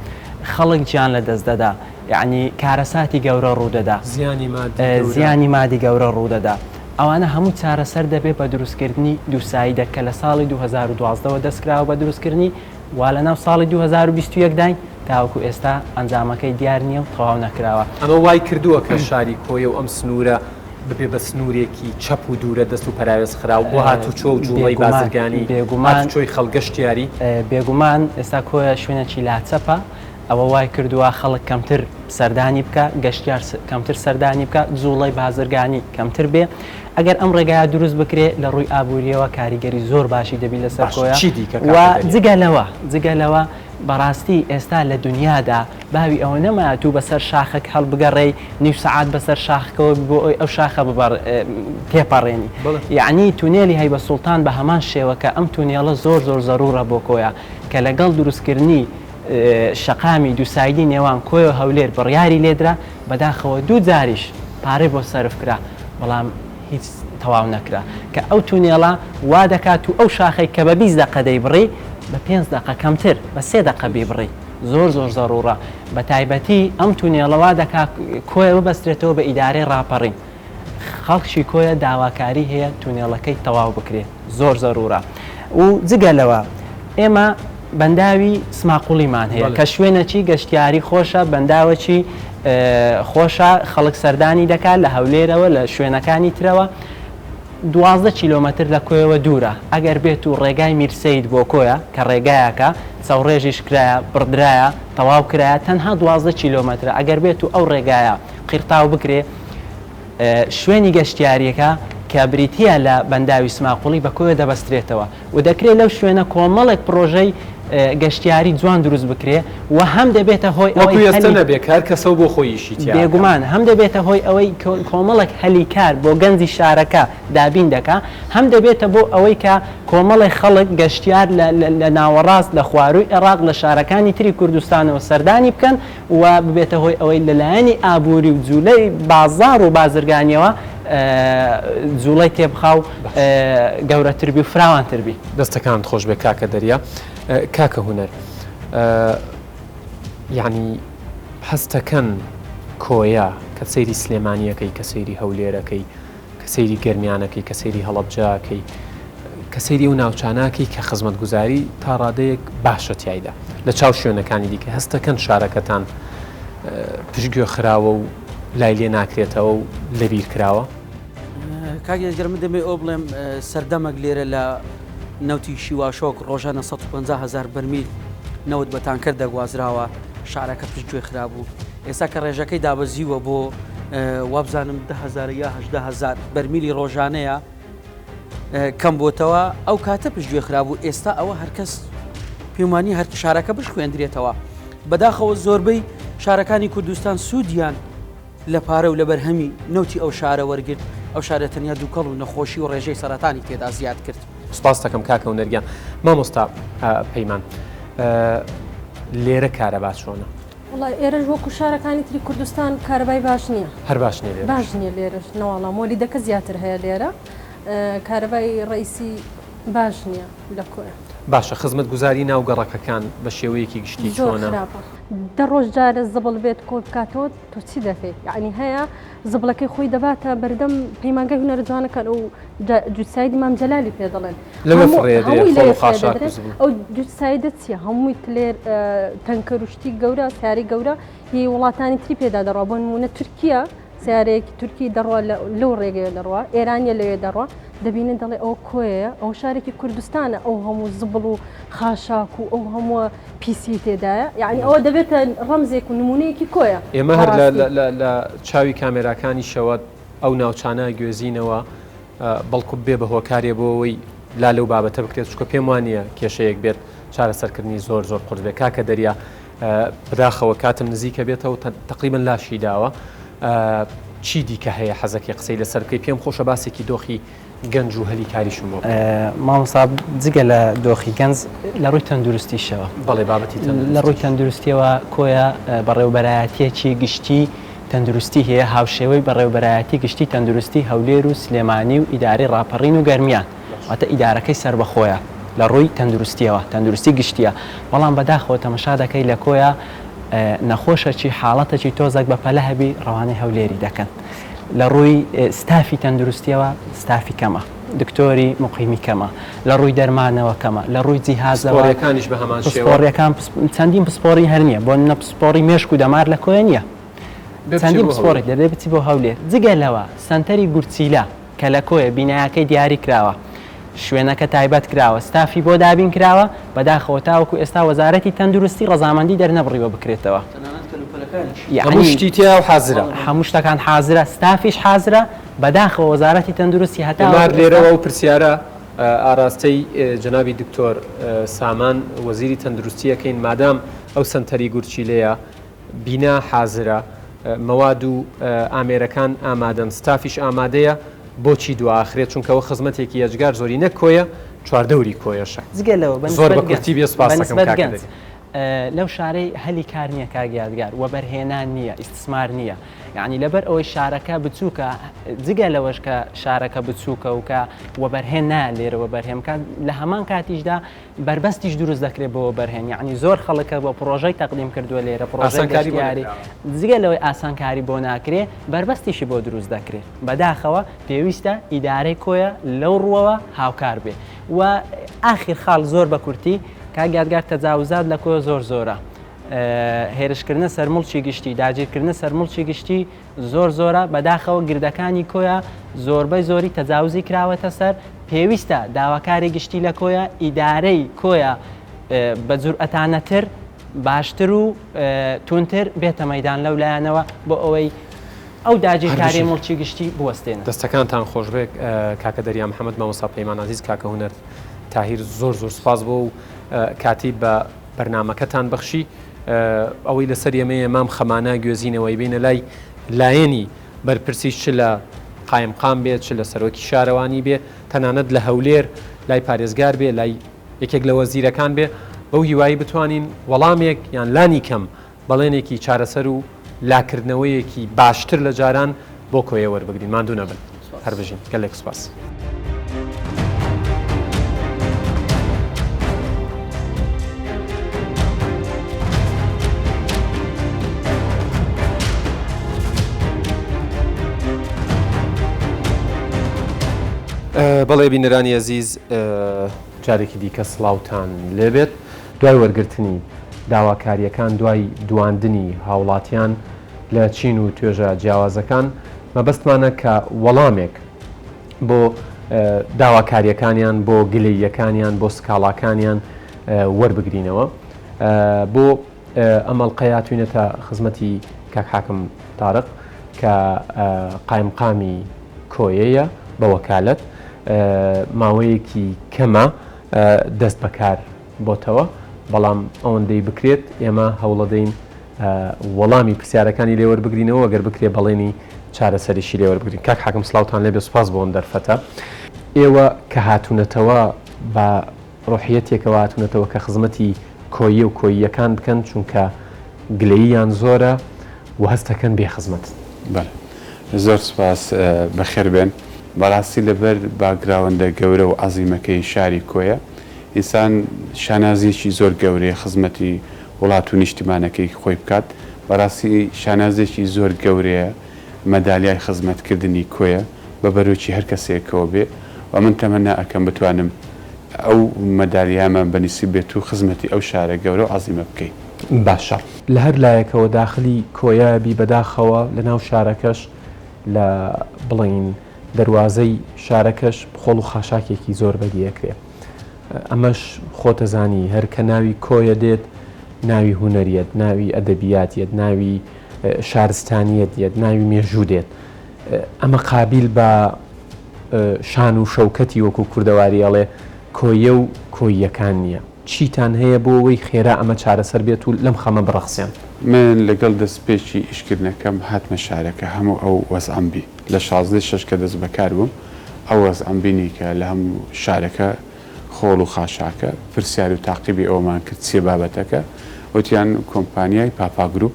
خەڵک گیان لەدەست دەدا، یەعنی کارەساتی گەورە ڕوودەدا، زیانی مادی گەورە. زیانی مادی گەورە ڕوودەدا. ئەوانە هەموو چارەسەر دەبێ بە دروستکردنی دووسایدەک کە لە ساڵی 2012 وە دەستکراوە بە دروستکردنی، وا لەناو ساڵی 2021 داین تاوەکو ئێستا ئەنجامەکەی دیار نییە و تەواو نەکراوە. ئەمە وای کردووە کە شاری کۆیە و ئەم سنوورە ببێ بە سنوورێکی چەپ و دوورە دەست و پەراوێز خراو بۆ هاتوچۆ و جووڵەی بازرگانی، هاتوچۆی خەڵک، گەشتیاری. بێگومان ئێستا کۆیە شوێنێکی لاچەپە، ئەوە وای کردووە خەڵک کەمتر سەردانی بکا، گەشتیار کەمتر سەردانی بکا، جووڵەی بازرگانی کەمتر بێ. ئەگەر ئەم ڕێگایە دروست بکرێ لە ڕووی ئابوورییەوە کاریگەری زۆر باشی دەبی لەسەر کۆیە و جگە لەوە جگە لەوە بەڕاستی ئێستا لە دونیادا باوی ئەوە نەمایە تو بەسەر شاخەک هەڵبگەڕێی نیو سەعات بەسەر شاخکەوە بی بۆ ئەوی ئەو شاخە ببەڕ تێپەڕێنی یەعنی تونێلی هەیبە سوڵتان بە هەمان شێوە کە ئەم تونێڵە زۆر زۆر زەروڕە بۆ کۆیە کە لەگەڵ دروستکردنی شەقامی دووسایدی نێوان کۆیە و هەولێر بڕیاری لێدرا بەداخەوە دوو جاریش پارەی بۆ سەرف کرا بەڵام هیچ تەواو نەکرا کە ئەو تونێڵە وا دەکات و ئەو شاخەی کە بە 20 دەقە دەیبڕی بە پێنج دەقە کەمتر بە سێ دەقە بیبڕی زۆر زۆر زەڕوڕە بە تایبەتی ئەم تونێڵە وا دەکا کۆیە ببەسترێتەوە بە ئیدارەی ڕاپەڕین خەڵکی کۆیە داواکاری هەیە تونێڵەکەی تەواو بکرێ زۆر زەرورە و جگە لەوە ئێمە بەنداوی سماقوڵیمان هەیە کە شوێنەکی گەشتیاری خۆشە بەنداوەکی خۆشە خەڵک سەردانی دەکات لە هەولێرەوە لە شوێنەکانی ترەوە 12 کیلۆمەتر لە کۆیەوە دوورە ئەگەر بێت و ڕێگای میرسەید بۆ کۆیە کە ڕێگایەکە چەوڕێژیش کرایە بڕدرایە تەواو کرایە تەنها 12 کیلۆمەترە ئەگەر بێت و ئەو ڕێگایە قیرتاو بکرێ شوێنی گەشتیارییەکە کە بریتییە لە بەنداوی سماقوڵی بە کۆیە دەبەسترێتەوە و دەکرێ لەو شوێنە کۆمەڵێک پڕۆژەی گەشتیاری جوان دروست بکرێ و هەم دەبێتە هۆی ئەوەی وەکو ئێستە نەبێ کە هەر کەسەو بۆ خۆی ئیشی تیا ئەکا. بێگومان هەم دەبێتە هۆی ئەوەی کۆمەڵێک هەلی کار بۆ گەنجی شارەکە دابین دەکا، هەم دەبێتە بۆ ئەوەی کە کۆمەڵێک خەڵک گەشتیار لە لە ناوەڕاست لە خوارووی عێڕاق لە شارەکانی تری کوردستانەوە سەردانی بکەن و ببێتە هۆی ئەوەی لە لایەنی ئابووری و جوولەی بازاڕ و بازرگانییەوە جووڵەی تێبخا و گەورەتر بی و فراوانتر بی. دەستەکانت خۆش بێ کاکە دەریا. کاکە هونەر یانی هەستەکەن کۆیە کە سەیری سلێمانیەکەی کە سەیری هەولێرەکەی کە سەیری گەرمیانەکەی کە سەیری هەڵەبجەکەی کە سەیری ئەو ناوچانەکەی کە خزمەتگوزاری تا ڕادەیەک باشە تیایدا لە چاو شوێنەکانی دیکە هەستەکەن شارەکەتان پشتگوێ خراوە و لای لێ ناکرێتەوە و لەبیر کراوە؟ کاک یەزگەر من دەمەوێت ئەوە بڵێم سەردەمەک لێرە لە نەوتی شیواشۆک ڕۆژانە 150 هزار بەرمیل نەوت بە تانکەر دەگوازراوە شارەکە پشتگوێ خرابوو ئێستا کە ڕێژەکەی دابەزیوە بۆ وابزانم دههزار یا هەدههزار بەرمیلی ڕۆژانەیە کەم بۆتەوە ئەو کاتە پشتگوێ خرابوو ئێستا ئەوە هەرکەس پێمانی هەر شارەکە بشخوێندرێتەوە بەداخەوە زۆربەی شارەکانی کوردستان سوودیان لە پارە و لە بەرهەمی نەوتی ئەو شارە وەرگرت ئەو شارە تەنیا دووکەڵ و نەخۆشی و ڕێژەی سەرەتانی تێدا زیاد کرد. سپاست دەکەم کاکە هونەر گیان. مامۆستا پەیمان لێرە کارەبا چۆنە؟ وەڵا ئێرەش وەکو شارەکانی تری کوردستان کارەبای باش نییە. هەر باش نییە لێرەش؟ باش نییە لێرەش نەواڵا مۆلیدەکە زیاتر هەیە لێرە کارەبای ڕئیسی باش نییە لە کۆیە. باشە خزمەتگوزاری ناو گەڕەکەکان بە شێوەیەکی گشتی زۆر چۆنە؟ خراپە دە ڕۆژ جارە زبڵ بێت کۆ بکاتەوە تۆ چی دەکەی یعنی هەیە زبڵەکەی خۆی دەباتە بەردەم پەیمانگای هونەرە جوانەکان ئەو جووتسایدی مام جەلالی پێ دەڵێن لەوێ فڕێ دەدرێ هەمووی خۆڵ لەوێ و فڕێ خاشاک و دەدرێت زبڵ. ئەو جووتسایدە چییە هەمووی تلێر تەنکەر و شتی گەورە سیارەی گەورە هی وڵاتانی تری پێدا دەڕوا بۆ نموونە تورکیا سیارەیەکی تورکی دەڕوا لەو ڕێگەیە دەڕوا ئێرانیە لەوێ دەڕوا دەبینن دەڵێ ئەوە کۆیەیە ئەو شارێکی کوردستانە ئەو هەموو زبڵ و خاشاک و ئەو هەمووە پیسی تێدایە یعنی ئەوە دەبێتە ڕەمزێک و نمونەیەکی کۆیە ئێمە هەر لە چاوی کامێراکانیشەوە ئەو ناوچانە گوێزینەوە بەڵکو بێ بە هۆکارێ بۆ ئەوەی لا لەو بابەتە بکرێت چونکە پێم وانییە کێشەیەک بێت چارەسەرکردنی زۆر زۆر قورس بێت کاکە دەریا بەداخەوە کاتم نزیکە بێتەوە تقریبن لاشی داوە چی دیکە هەیە حەزەکەی قسەی لەسەر بکەی پێم خۆشە باسێکی دۆخی گەنج و هەلی کاریشم بۆ مامۆستا جگە لە دۆخی گەنج لە ڕووی تەندروستیشەوە بەڵێ بابەتی لە ڕووی تەندروستیەوە کۆیە بەڕێوبەرایەتیەکی گشتی تەندروستی هەیە هاوشێوەی بەڕێوبەرایەتی گشتی تەندروستی هەولێر و سلێمانی و ئیدارەی ڕاپەڕین و گەرمیان واتە ئیدارەکەی سەربەخۆیە لە ڕووی تەندروستیەوە تەندروستی گشتیە بەڵام بەداخەوە تەمەشا دەکەی لە کۆیە نەخۆشەکی حاڵەتەکی تۆزەک بە پەلە هەبی ڕەوانەی هەولێری دەکەن لە ڕووی ستافی تەندروستیەوە ستافی کەمە دکتۆری مقیمی کەمە لە ڕووی دەرمانەوە کەمە لە ڕووی جیهازەوە پسپۆڕیەکانیش بە هەمان شێوە پسپۆڕیەکان چەندین پسپۆڕی هەر نییە بۆ نمونە پسپۆڕی مێشک و دەمار لە کۆیە نییە چەندین پسپۆڕی دەبێ بچی بۆ هەولێر جگە لەوە سەنتەری گورچیلە کە لە کۆیە بینایەکەی دیاری کراوە شوێنەکە تایبەت کراوە ستافی بۆ دابین کراوە بەداخەوە تاوەکو ئێستا وەزارەتی تەندروستی ڕەزامەندی دەرنەبڕیوە بکرێتەوە هەموو شتی تیا و حازرە. هەموو شتەکان حازرە ستافیش حازرە بەداخەوە وەزارەتی تەندروستی هەتاوەکو ئێمە ئێستا. لێرەوە ئەو پرسیارە ئاراستەی جەنابی دکتۆر سامان وەزیری تەندروستی ئەکەین مادام ئەو سەنتەری گورچیلەیە بینا حازرە، مەواد و ئامێرەکان ئامادەن، ستافیش ئامادەیە، بۆچی دوائەخرێت، چونکە ئەوە خزمەتێکی یەجگار زۆری نەک کۆیە، چواردەوری کۆیەشە. جگە لەوە بە زۆر بە نسبەت کورتی گەنج، بێ بە سوپاستەکەم نسبەت کاکە گەنج دەریا. لەو شارەی هەلی کار نییە کاک یادگار، وەبەرهێنان نییە، ئیستسمار نییە، یەعنی لەبەر ئەوەی شارەکە بچووکە، جگە لەوەش کە شارەکە بچووکە و کە وەبەرهێن نایەن لێرە وەبەرهێن بکات، لە هەمان کاتیشدا بەربەستیش دروست دەکرێت بۆ وەبەرهێن یەعنی زۆر خەڵک بۆ پڕۆژەی تەقدیم کردووە لێرە پڕۆژەی ئاسانکاری بۆ گەشتیاری نەکراوە. جگە لەوەی ئاسانکاری بۆ ناکرێ بەربەستیشی بۆ دروست دەکرێ بەداخەوە پێویستە ئیدارەی کۆیە لەو ڕووەوە هاوکار بێ و ئاخیر خاڵ زۆر بە کورتی کاک یادگار تەجاوزات لە کۆیە زۆر زۆرە هێرشکردنە سەر موڵکی گشتی داگیرکردنە سەر موڵکی گشتی زۆر زۆرە، بەداخەوە گردەکانی کۆیە زۆربەی زۆری تەجاوزی کراوەتە سەر، پێویستە داواکاری گشتی لە کۆیە، ئیدارەی کۆیە بە جورئەتانەتر، باشتر و توندتر بێتە مەیدان لەو لایەنەوە بۆ ئەوەی ئەو داگیرکاریەی موڵکی گشتی بوەستێنن. دەستەکانتان خۆشبێ کاکە دەریا محەمەد، مامۆستا پەیمان عەزیز، کاکە هونەر تاهیر زۆر زۆر سوپاس بۆ ئەو کاتەی بە بەرنامەکەتان بەخشی. ئەوەی لەسەر ئێمەیە مام خەمانە گوێزینەوە ئەیبەینە لای لایەنی بەرپرسیش چ لە قایمقام بێ چ لە سەرۆکی شارەوانی بێ تەنانەت لە هەولێر لای پارێزگار بێ لای یەکێک لە وەزیرەکان بێ بەو هیوایی بتوانین وەڵامێک یان لانی کەم بەڵێنێکی چارەسەر و لاکردنەوەیەکی باشتر لە جاران بۆ کۆیە وەربگرین ماندوو نەبن هەر بژین گەلێک سوپاس. بەڵێ بینەرانی ئەزیز جارێکی دیکە سڵاوتان لێبێت دوای وەرگرتنی داواکاریەکان دوای دواندنی هاوڵاتیان لە چین و توێژە جیاوازەکان، مەبەستمانە کە وەڵامێک بۆ داواکارییەکانیان، بۆ گلەییەکانیان، بۆ سکاڵاکانیان وەربگرینەوە. بۆ ئەم ئەڵقەیە هاتووینەتە خزمەتی کاک حاکم تارق کە قایمقامی کۆیەیە بە وەکالەت، ماوەیەکی کەمە دەست بەکار بۆتەوە، بەڵام ئەوەندەی بکرێت ئێمە هەوڵەدەین وەڵامی پرسیارەکانی لێ وەربگرینەوە گەر بکرێ بەڵێنی چارەسەریشی لێ وەربگرین. کاک حاکم سڵاوتان لێبێ سوپاس بۆ ئەم دەرفەتە. ئێوە کە هاتوونەتەوە بە ڕۆحیەتێکەوە هاتوونەتەوە کە خزمەتی کۆیە و کۆییەکان بکەن چونکە گلەییان زۆرە و هەست دەکەن بێ خزمەتن. بەڵێ زۆر سوپاس بەخێر بێن. بەڕاستی لەبەر باکگراوندە گەورە و عەزیمەکەی شاری کۆیە. ئینسان شانازیەکی زۆر گەورەیە خزمەتی وڵات و نیشتیمانەکەی خۆی بکات بەڕاستی شانازیەکی زۆر گەورەیە مەدالیای خزمەت کردنی کۆیە بە بەرۆکی هەر کەسێکەوە بێ و من تەمەنا ئەکەم بتوانم ئەو مەدالیامە بە نیسیب بێت و خزمەتی ئەو شارە گەورە و عەزیمە بکەین. باشە. لە هەر لایەکەوە داخلی کۆیە بی بەداخەوە لە ناو شارەکەش لە بڵێین دەروازەی شارەکەش خۆڵ و خاشاکێکی زۆر بەدی ئەکرێ ئەمەش خۆتەزانی هەر کە ناوی کۆیە دێت ناوی هونەریەت ناوی ئەدەبیات یەت ناوی شارستانیەت یەت ناوی مێژوو دێت ئەمە قابیل بە شان و شەوکەتی وەکو کوردەواری ئەڵێ کۆیە و کۆییەکان نییە. چیتان هەیە بۆ ئەوەی خێرا ئەمە چارەسەر بێت و لەم خەمە بڕەخسێن؟ من لەگەڵ دەستپێکی ئیشکردنەکەم هاتمە شارەکە هەموو ئەو وەزعەم بی لە شازدەی شەش کە دەستبەکار بووم ئەو وەزعەم بینی کە لە هەموو شارەکە خۆڵ و خاشاکە، پرسیار و تاقیبی ئەوەمان کرد چیە بابەتەکە وتیان کۆمپانیای پاپا گروپ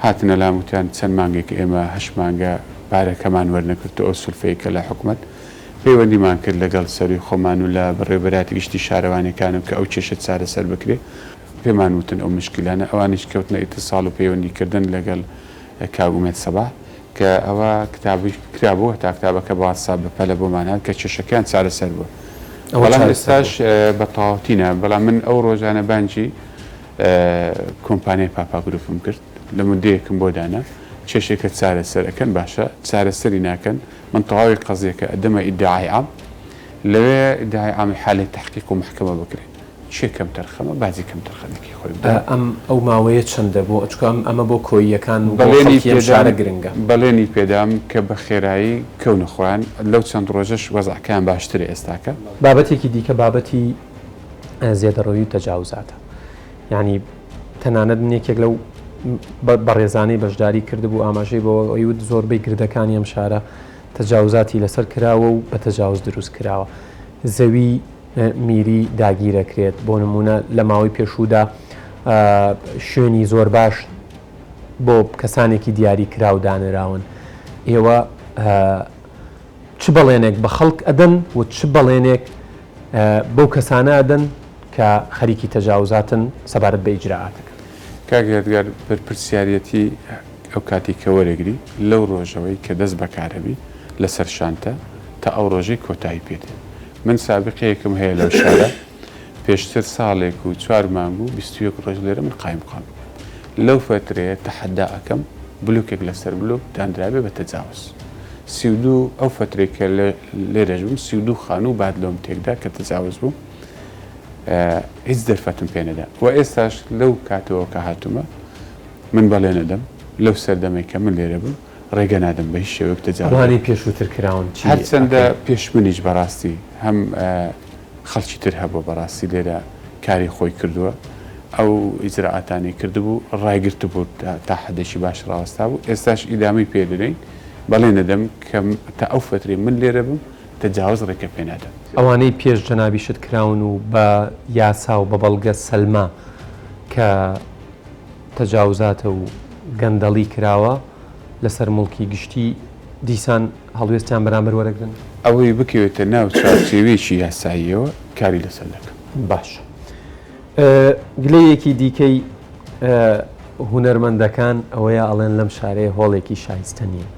هاتنە لام وتیان چەند مانگێکە ئێمە هەشت مانگە پارەکەمان وەرنەگرتووە ئەو سولفەی کە لە حکومەت پەیوەندیمان کرد لەگەڵ سەروی خۆمان و لە بەڕێوەبەرایەتی گشتی شارەوانیەکان و کە ئەو کێشە چارەسەر بکرێ پێمان وتن ئەو مشکیلانە ئەوانیش کەوتنە ئیتساڵ و پەیوەندی کردن لەگەڵ کاک ئومێد سەباح کە ئەوە کتابی کرابوو هەتا کتابەکە بە واتساپ بە پەلە بۆمان هات کە کێشەکەیان چارەسەر بووە ئەوە بەڵام چارەسەر ئێستاش بووە. بە تەواوەتی نا بەڵام من ئەو ڕۆژانە بانگی کۆمپانیای پاپا گروپم کرد لە مودەیەکم بۆ دانا کێشەکە چارەسەر ئەکەن باشە چارەسەری ناکەن من تەواوی قەزیەکە ئەدەمە ئیدعای عام لەوێ ئیدعای عام حالەی تەحقیق و مەحکەمە بکرێ کێ کەمتەرخەمە باجی کەمتەرخەمیەکەی خۆی بدا. ئەم ئەو ماوەیە چەندە بۆ چونکە ئەم ئەمە بۆ کۆییەکان و بۆ بەڵێنی خەڵکی ئەم پێدام شارە گرنگە. بەڵێنی پێدام کە بە خێرایی کەونە خۆیان لەو چەند ڕۆژەش وەزعەکەیان باشترە ئێستاکە. بابەتێکی دیکە بابەتی زێدەڕەوی و تەجاوزاتە یانی تەنانەت من یەکێک لەو بەڕێزانەی بەشداری کردبوو ئاماژەی بەوە ئەیوت زۆربەی گردەکانی ئەم شارە تەجاوزاتی لەسەر کراوە و بە تەجاوز دروست کراوە زەوی میری داگیرەکرێت بۆ نمونە لە ماوەی پێشوودا شوێنی زۆر باش بۆ کەسانێکی دیاری کراو دانراون ئێوە چ بەڵێنێک بە خەڵک ئەدەن و چ بەڵێنێک بەو کەسانە ئەدەن کە خەریکی تەجاوزاتن سەبارەت بە ئیجرائاتەکە؟ کاک یادگار بەرپرسیاریەتی ئەو کاتەی کە وەرەگری لەو ڕۆژەوەی کە دەست بەکارەبی لەسەر شانتە تا ئەو ڕۆژەی کۆتایی پێ دێ من سابیقەیەکم هەیە لەو شارە پێشتر ساڵێک و چوار مانگ و 21 ڕۆژ لێرە من قایمقام بووم لەو فەترەیە تەحەدا ئەکەم بلوکێک لەسەر بلوک دانرابێ بە تەجاوز 32 ئەو فەترەی کە لێرەش بووم 32 خانوو بادلۆم تێکدا کە تەجاوز بوو هیچ دەرفەتم پێ نەدا و ئێستاش لەو کاتەوە کە هاتوومە من بەڵێن ئەدەم لەو سەردەمەی کە من لێرە بم ڕێگە نادەم بە هیچ شێوەیەک تەجاوز ئەوانەی پێشووتر کراون چی هەرچەندە ئەکەن؟ پێش منیش بەڕاستی هەم خەڵکی تر هەبووە بەڕاستی لێرە کاری خۆی کردووە ئەو ئیجرائاتانەی کردبوو ڕایگرتبوو تا حەدێکی باش ڕاوەستابوو ئێستاش ئیدامەی پێ دەدەین بەڵێن ئەدەم کە تا ئەو فەترەی من لێرە بم تەجاوز ڕێگە پێ نادەم. ئەوانەی پێش جەنابیشت کراون و بە یاسا و بە بەڵگە سەلما کە تەجاوزاتە و گەندەڵی کراوە لەسەر موڵکی گشتی دیسان هەڵوێستیان بەرامبەر وەرەگرن؟ ئەوەی بکەوێتە ناو چوارچێوەیەکی یاساییەوە کاری لەسەر دەکەم. باشە گلەیەکی دیکەی هونەرمەندەکان ئەوەیە ئەڵێن لەم شارەیە هۆڵێکی شایستە نییە.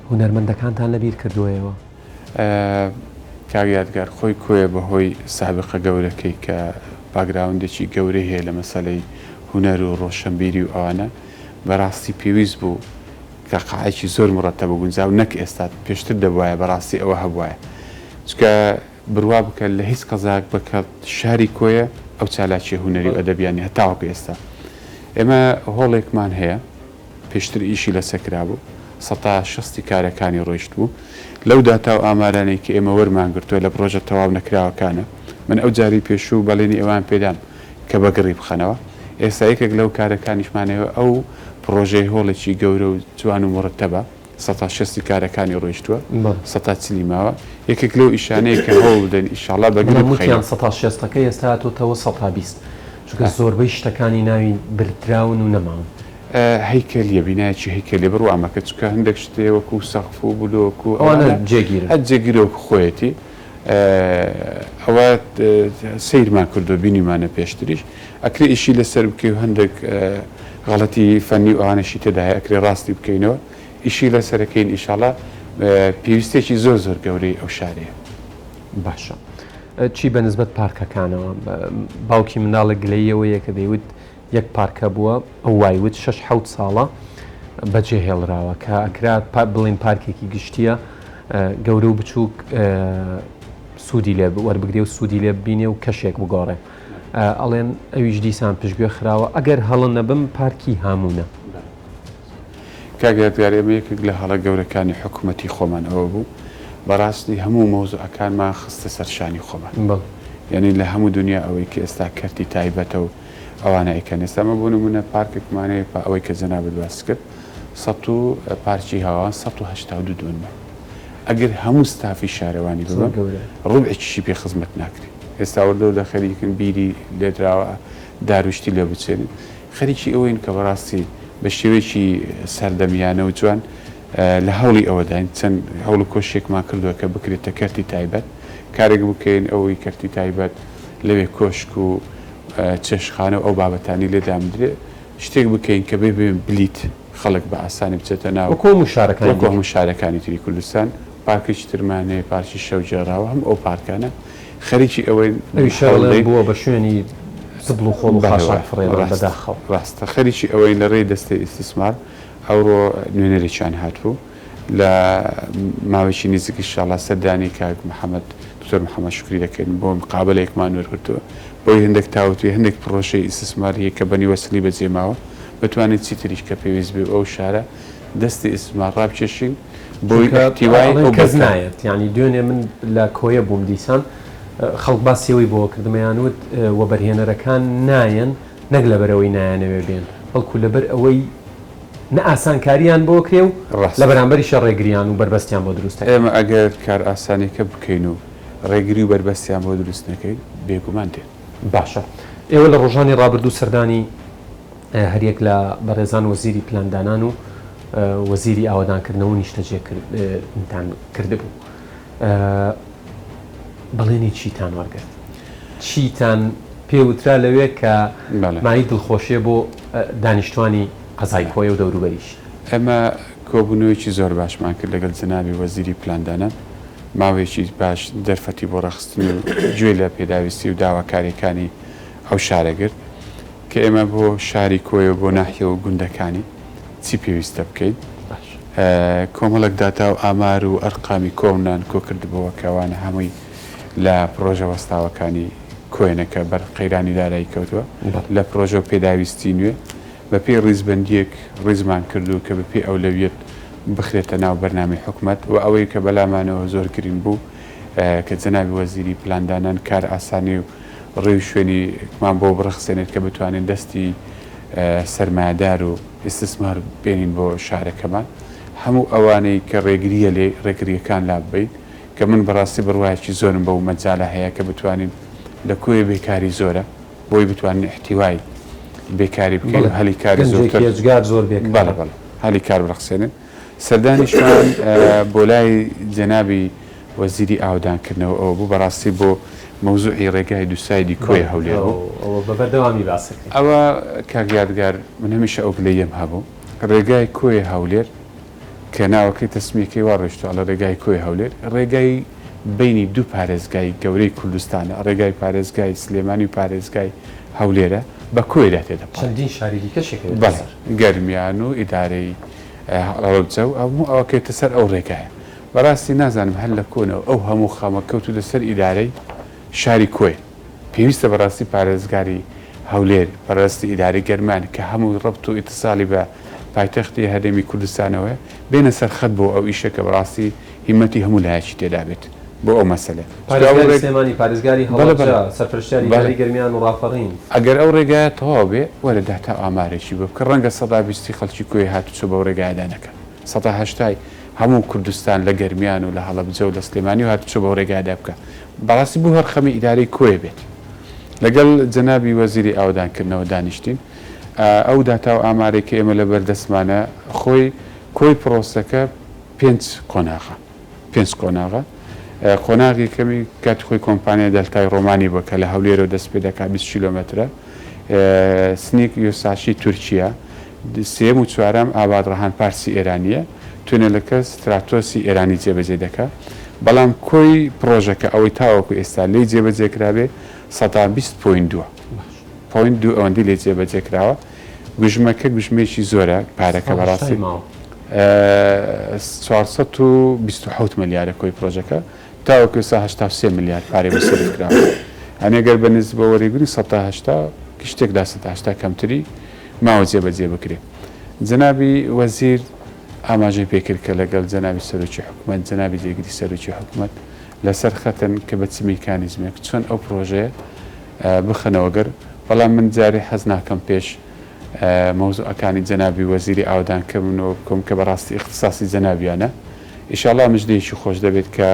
هونەرمەندەکانتان لەبیر کردووە ئێوە؟ کاک یادگار خۆی کۆیە بە هۆی سابقە گەورەکەی کە باگراوندێکی گەورەی هەیە لە مەسەلەی هونەر و ڕۆشەنبیری و ئەوانە بەڕاستی پێویست بوو کە قاعەیەکی زۆر مڕەتەب و گونجاو نەک ئێستا پێشتر دەبوایە بەڕاستی ئەوە هەبوایە چونکە بڕوا بکە لە هیچ قەزایەک بە شاری کۆیە ئەو چالاکیە هونەری و ئەدەبیە نیە هەتاوەکو ئێستا ئێمە هۆڵێکمان هەیە پێشتر ئیشی لەسەر کرابوو، سەتا شەستی کارەکانی ڕۆیشتبوو. لەو داتا و ئامارانەی کە ئێمە وەرمان گرتووە لە پڕۆژە تەواو نەکراوەکانە، من ئەو جارەی پێشوو بەڵێنی ئەوەیان پێدام کە بە گڕی بخەنەوە. ئێستا یەکێک لەو کارەکانیشمان هەیە ئەو پڕۆژەی هۆڵێکی گەورە و جوان و موڕەتەبە، سەتا شەستی کارەکانی ڕۆیشتووە، سەتا چلی ماوە. یەکێک لەو ئیشانەیە کە هەوڵ بدەین ئیشاڵڵا بە گڕی بەڵام وتیان بخەینەوە. سەتا شێستەکەی ئێستا هاتۆتەوە سەتا 20. چونکە زۆربەی شتەکانی ناوی بردراون و نەماون. هەیکەلیە، بینایەکی هەیکەلیە بڕوا مەکە، چونکە هەندێک شت هەیە وەکو سەقف و بلۆک و ئەوانە ئەوانە جێگیرن. هەر جێگیرە وەکو خۆیەتی. ئەوە سەیرمان کردووە بینیمانە پێشتریش ئەکرێ ئیشی لەسەر بکەی و هەندێک غەڵەتی فەنی و ئەوانەشی تێدایە ئەکرێ ڕاستی بکەینەوە ئیشی لەسەرەکەین ئیشاڵا پێویستێکی زۆر زۆر گەورەی ئەو شارەیە. باشە چی بە نسبەت پارکەکانەوە باوکی منداڵێک گلەییەوەیە کە دەیوت یەک پارکە بووە ئەو وای وت شەش حەوت ساڵە بەجێ هێڵراوە کە ئەکرا بڵین پارکێکی گشتیە گەورە و بچووک سوودی لێ وەربگرێ و سوودی لێ ببینێ و کەشێک بگۆڕێ ئەڵێن ئەویش دیسان پشتگوێ خراوە ئەگەر هەڵە نەبم پارکی هامونە. کاک یادگار ئێمە یەکێک لە هەڵە گەورەکانی حکومەتی خۆمان ئەوە بوو بەڕاستی هەموو مەوزوعەکانمان خستە سەر شانی خۆمان یعنی لە هەموو دنیا ئەوەی کە ئێستا کەرتی تایبەتە و ئەوانە ئەیکەن ئێستا ئەمە بۆ نمونە پارکێکمان هەیە پا ئەوەی کە جەنابت باست کرد سەد و پارکی هاوان 182 دۆنمە ئەگەر هەموو ستافی شارەوانی ببەم ڕوبعێکیشی پێ خزمەت ناکرێ ئێستا وردە وردە خەریکن بیری لێدراوە داروشتی لێ بچێنن خەریکی ئەوەین کە بەڕاستی بە شێوەیەکی سەردەمیانە و جوان لە هەوڵی ئەوەداین چەند هەوڵ و کۆششێکمان کردووە کە بکرێتە کەرتی تایبەت کارێک بکەین ئەوەی کەرتی تایبەت لەوێ کۆشک و چێشتخانە و ئەو بابەتانەی لێ دابندرێ شتێک بکەین کە بێ بێ بلیت خەڵک بە ئاسانی بچێتە ناو وەکو هەموو شارەکانی وەکو هەموو شارەکانی تری کوردستان پارکێکی ترمان هەیە پارکی شەوگێڕاوە هەموو ئەو پارکانە خەریکی ئەوەین ئەویش ئەڵێن بووە بە شوێنی زبڵ و خۆڵ و خاشاک فڕێدان بەداخەوە. ڕاستە خەریکی ئەوەین لە ڕێی دەستەی ئیستیسمار ئەوڕۆ نوێنەرێکیان هاتبوو لە ماوەیەکی نزیک ئیشاڵا سەردانی کاک محەمەد دکتۆر محەمەد شوکری دەکەین بۆ مقابەلەیەکمان وەرگرتووە بۆی هەندێک تاوتوێ هەندێک پڕۆژەی ئیستیسماری هەیە کە بە نیوەسڵی بەجێ ماوە بتوانین چیتریش کە پێویست بێ ئەو شارە دەستی ئیستیسمار ڕابکێشین بۆی چونکە ئیحتیوای ئەڵێن ئەو کەس بەرکە. نایەت یانی دوێنێ من لە کۆیە بووم دیسان خەڵک باسی ئەوەی بۆ کردم ئەیان وت وەبەرهێنەرەکان نایەن نەک لەبەرئەوەی نایانەوێ بێن بەڵکو لەبەر ئەوەی نە ئاسانکاریان بۆ کرێ و لە ڕاستە. بەرامبەریشا ڕێگریان و بەربەستیان بۆ دروست ئەکرێ. ئێمە ئەگەر کارئاسانیەکە بکەین و ڕێگری و بەربەستیان بۆ دروست نەکەین بێگومان دێن. باشە ئێوە لە ڕۆژانی ڕابردوو سەردانی هەریەک لە بەڕێزان وەزیری پلاندانان و وەزیری ئاوەدانکردنەوە و نیشتەجێکردنتان کردبوو. بەڵێنی چیتان وەرگرت؟ چیتان پێ وترا لەوێ کە مایەی دڵخۆشیە بۆ دانیشتوانی قەزای کۆیە و دەوروبەریشی؟ ئێمە کۆبوونەوەیەکی زۆر باشمان کرد لەگەڵ جەنابی وەزیری پلاندانان، ماوەیەکی باش دەرفەتی بۆ ڕێکخستن و گوێی لە پێداویستی و داواکارییەکانی ئەو شارە گرت کە ئێمە بۆ شاری کۆیە و بۆ ناحیە و گوندەکانی چی پێویستە بکەین. کۆمەڵێک داتا و ئامار و ئەرقامی کۆنمان کۆکردبۆوە کە ئەوانە هەمووی لە پڕۆژە وەستاوەکانی کۆیەنە کە بەر قەیرانی دارایی کەوتووە لە پڕۆژە و پێداویستی نوێ بە پێی ڕیزبەندییەک ڕیزمان کردوو کە بە پێی ئەولەویەت بخرێتە ناو بەرنامەی حکومەت و ئەوەی کە بەلامانەوە زۆر گرینگ بوو کە جەنابی وەزیری پلاندانان کارئاسانی و ڕێ و شوێنیکمان بۆ بڕەخسێنێت کە بتوانین دەستی سەرمایەدار و ئیستسمار بێنین بۆ شارەکەمان هەموو ئەوانەی کە ڕێگرییە لێ ڕێگرییەکان لاببەین کە من بەڕاستی بڕوایەکی زۆرم بەو مەجالە هەیە کە بتوانین لە کۆیە بێکاری زۆرە بۆی بتوانین ئیحتیوای بێکاری بکەین و هەلی کاری گەنجێکی زۆرتر ئێجگار زۆر بێکارە. بەڵێ بەڵێ هەلی کار بڕەخسێنن سەردانیشمان بۆ لای جەنابی وەزیری ئاوەدانکردنەوە ئەوە بوو بەڕاستی بۆ مەوزوعی ڕێگای دووسایدی کۆیە هەولێر بوو. ئەوە بە بەردەوامی باسەکەی. ئەوە کاک یادگار من هەمیشە ئەو گلەییەم هەبوو ڕێگای کۆیە هەولێر کە ناوەکەی تەسمیەکەی وا ڕۆیشتوە ئەڵێ ڕێگای کۆیە هەولێر ڕێگای بەینی دوو پارێزگای گەورەی کوردستانە ڕێگای پارێزگای سلێمانی و پارێزگای هەولێرە بە کۆیەدا تێدەپەڕێ. چەندین شاری دیکەشی کەوێتە بەڵێ سەر. گەرمیان و ئیدارەی هەڵەبجە و هەموو ئەوە کەوێتە سەر ئەو ڕێگایە. بەڕاستی نازانم هەر لە کۆنەوە ئەو هەموو خەمە کەوتووتە سەر ئیدارەی شاری کۆیە. پێویستە بەڕاستی پارێزگاری هەولێر، بەڕاستی ئیدارەی گەرمیان کە هەموو ڕەبت و ئیتساڵی بە پایتەختی هەرێمی کوردستانەوەیە، بێنە سەر خەت بۆ ئەو ئیشە کە بەڕاستی هیمەتی هەموو لایەکی تێدا بێت بۆ ئەو مەسەلەیە. چونکە ئەو پارێزگاری ڕێگ سلێمانی، پارێزگاری بەڵێ هەڵەبجە، بەڵێ سەرپەرشتیاری بەڵێ. ئیدارەی گەرمیان و ڕاپەڕین. ئەگەر ئەو ڕێگایە تەواو بێ، وەرە داتا و ئامارێکی بۆ بکە، ڕەنگە سەدا بیستی خەڵکی کۆیە هاتوچۆ بەو ڕێگایەدا نەکەن. 80%ی هەموو کوردستان لە گەرمیان و لە هەڵەبجە و لە سلێمانی و هاتوچۆ بەو ڕێگایەدا بکا. بەڕاستی بۆ هەر خەمی ئیدارەی کۆیە بێت. لەگەڵ جەنابی وەزیری ئاوەدانکردنەوە دانیشتین. ئەو داتا و ئامارەی کە ئێمە لەبەر دەستمانە خۆی کۆی پڕۆسەکە پێنج قۆناغە. پێنج قۆناغە. قۆناغی یەکەمی کاتی خۆی کۆمپانیای دەلتای ڕۆمانی بووە کە لە هەولێرەوە دەست پێ دەکات 20 کیلۆمەترە سنیک یۆساشی تورکیە سێیەم و چوارەم ئاباد ڕەهان پارسی ئێرانییە تونێلەکە ستراتۆسی ئێرانی جێبەجێ دەکا بەڵام کۆی پڕۆژەکە ئەوەی تاوەکو ئێستا لێی جێبەجێ کرابێ 20% point دووە point دوو ئەوەندەی لێ جێبەجێ کراوە گوژمەکە گوژمەیەکی زۆرە پارەکە بەڕاستی 427 ملیارە کۆی پرۆژەکە تاوەکو ئێستا 83 ملیار پارەی بۆ سەرف کراوە یانی گەر بە نسبە وەریگری 80 شتێک دا 80 کەمتری ماوە جێبەجێ بکرێ جەنابی وەزیر ئاماژەی پێکرد کە لەگەڵ جەنابی سەرۆکی حکومەت جەنابی جێگری سەرۆکی حکومەت لەسەر خەتن کە بە چ میکانیزمێک چۆن ئەو پرۆژەیە بخەنەوە گەر، بەڵام من جارێ حەز ناکەم پێش مەوزوعەکانی جەنابی وەزیری ئاوەدان کردنەوە بکەم کە بەڕاستی ئیختساسی جەنابیانە، ئیشاڵا مژدەیەکی خۆش دەبێت کە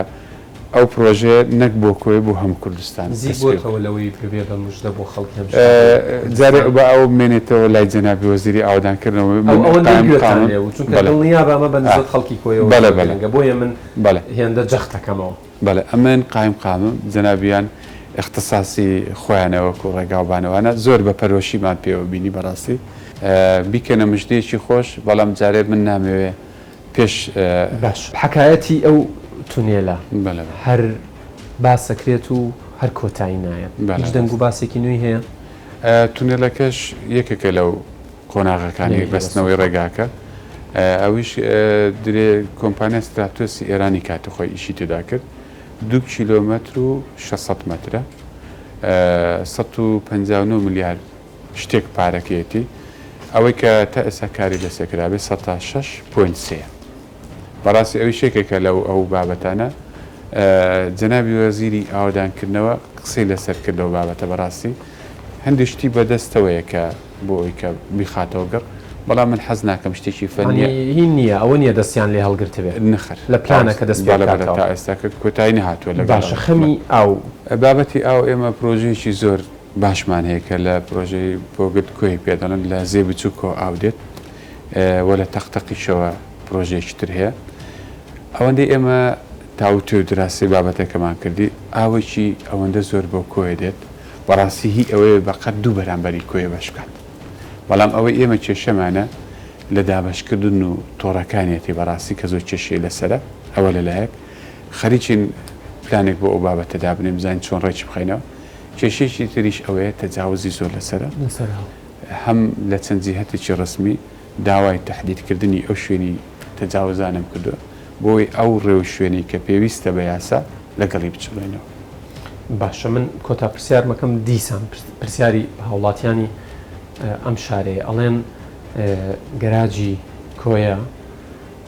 ئەو پرۆژەیە نەک بۆ کۆیە بۆ هەموو کوردستان نزیک دەست پێ بۆتەوە لەوەی ببێ بە مژدە بۆ خەڵکی ئەم شارەی کوردستان؟ جارێ با ئەوە بمێنێتەوە لای جەنابی وەزیری ئاوەدان کردنەوە ئەو من ئەوەندەی قایم گوێتان قامم لێ بوو چونکە بەڵێ دڵنیابە ئەمە بە ئا نسبەت خەڵکی کۆیەوە بەڵێ زۆر بەڵێ گرنگە بۆیە من بەڵێ. هێندە جەخت دەکەمەوە. بەڵێ ئەمن قایمقامم جەنابیان ئیختساسی خۆیانە وەکو ڕێگاوبانەوانە زۆر بە پەرۆشیمان پێوە بینی بەڕاستی بیکەنە مژدەیەکی خۆش بەڵام جارێ من نامەوێ پێش. باش حەکایەتی ئەو تونێلە بەڵێ بەڵێ. هەر باس ئەکرێت و هەر کۆتایی نایەت بەڵێ هیچ دەنگ و ڕاستە. باسێکی نوێی هەیە؟ تونێلەکەش یەکێکە لەو قۆناغەکانی بەستنەوەی ڕێگاکە ئەویش درێ کۆمپانیای ستراتۆسی ئێرانی کاتی خۆی ئیشی تێدا کرد دوو کیلۆمەتر و 600 مەترە 159 ملیار شتێک پارەکەیەتی ئەوەی کە تا ئێستا کاری لەسەر کرابێ 6.3 بەڕاستی ئەویش یەکێکە لەو ئەو بابەتانە جەنابی وەزیری ئاوەدانکردنەوە قسەی لەسەر کرد لەو بابەتە بەڕاستی هەندێک شتی بەدەستەوەیە کە بۆ ئەوەی کە بیخاتەوە گڕ بەڵام من حەز ناکەم شتێکی فەنیە. یانی هین نییە ئەوە نییە دەستیان لێ هەڵگرتبێ نەخەر لە پلانە کە دەست پێ بەڵێ بەڵێ بکاتەوە. تا ئێستا کە کۆتایی نەهاتووە لەگەڵ باشە خەمی ئاو. بابەتی ئاو ئێمە پرۆژەیەکی زۆر باشمان هەیە کە لە پرۆژەی بۆگرد کۆی پێ دەڵێن لە زێ بچووکەوە ئاو دێت و لە تەق تەقیشەوە پرۆژەیەکی تر هەیە ئەوەندەی ئێمە تاوتوێ و دراسی بابەتەکەمان کردی ئاوێکی ئەوەندە زۆر بۆ کۆیە دێت بەڕاستی هی ئەوەیە بەقەد دوو بەرامبەری کۆیە بەش بکات بەڵام ئەوەی ئێمە کێشەمانە لە دابەشکردن و تۆڕەکانیەتی بەڕاستی کە زۆر کێشەی لەسەرە ئەوە لەلایەک خەریکین پلانێک بۆ ئەو بابەتە دابنێن بزانین چۆن ڕێکی بخەینەوە کێشەیەکی تریش ئەوەیە تەجاوزی زۆر لەسەرە هەم لە چەند جیهەتێکی ڕەسمی داوای تەحدیدکردنی ئەو شوێنی تەجاوزانەم کردووە بۆی ئەو ڕێوشوێنەی کە پێویستە بە یاسا لەگەڵی بچڵێنەوە. باشە من کۆتا پرسیارمەکەم دیسان پرسیاری هاوڵاتیانی ئەم شارەیە ئەڵێن گەراجی کۆیە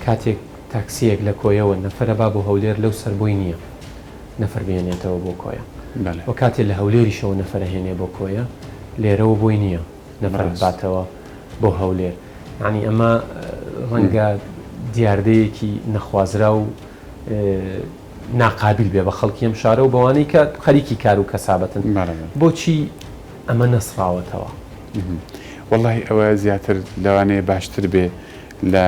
کاتێک تاکسیەک لە کۆیەوە نەفەرە با بۆ هەولێر لەو سەر بۆی نییە نەفەر بێنێتەوە بۆ کۆیە و کاتێ لە هەولێریشەوە نەفەرە هێنێ بۆ کۆیە لێرەوە بۆی نییە نەفەر بباتەوە بۆ هەولێر یانی ئەمە ڕەنگە دیاردەیەکی نەخوازراو و ناقابیل بێ بە خەڵکی ئەم شارە و بەوانەی کە خەریکی کار و کەسابەتن بۆچی ئەمە نەسڕاوەتەوە؟ وەڵاهی ئەوە زیاتر لەوانەیە باشتر بێ لە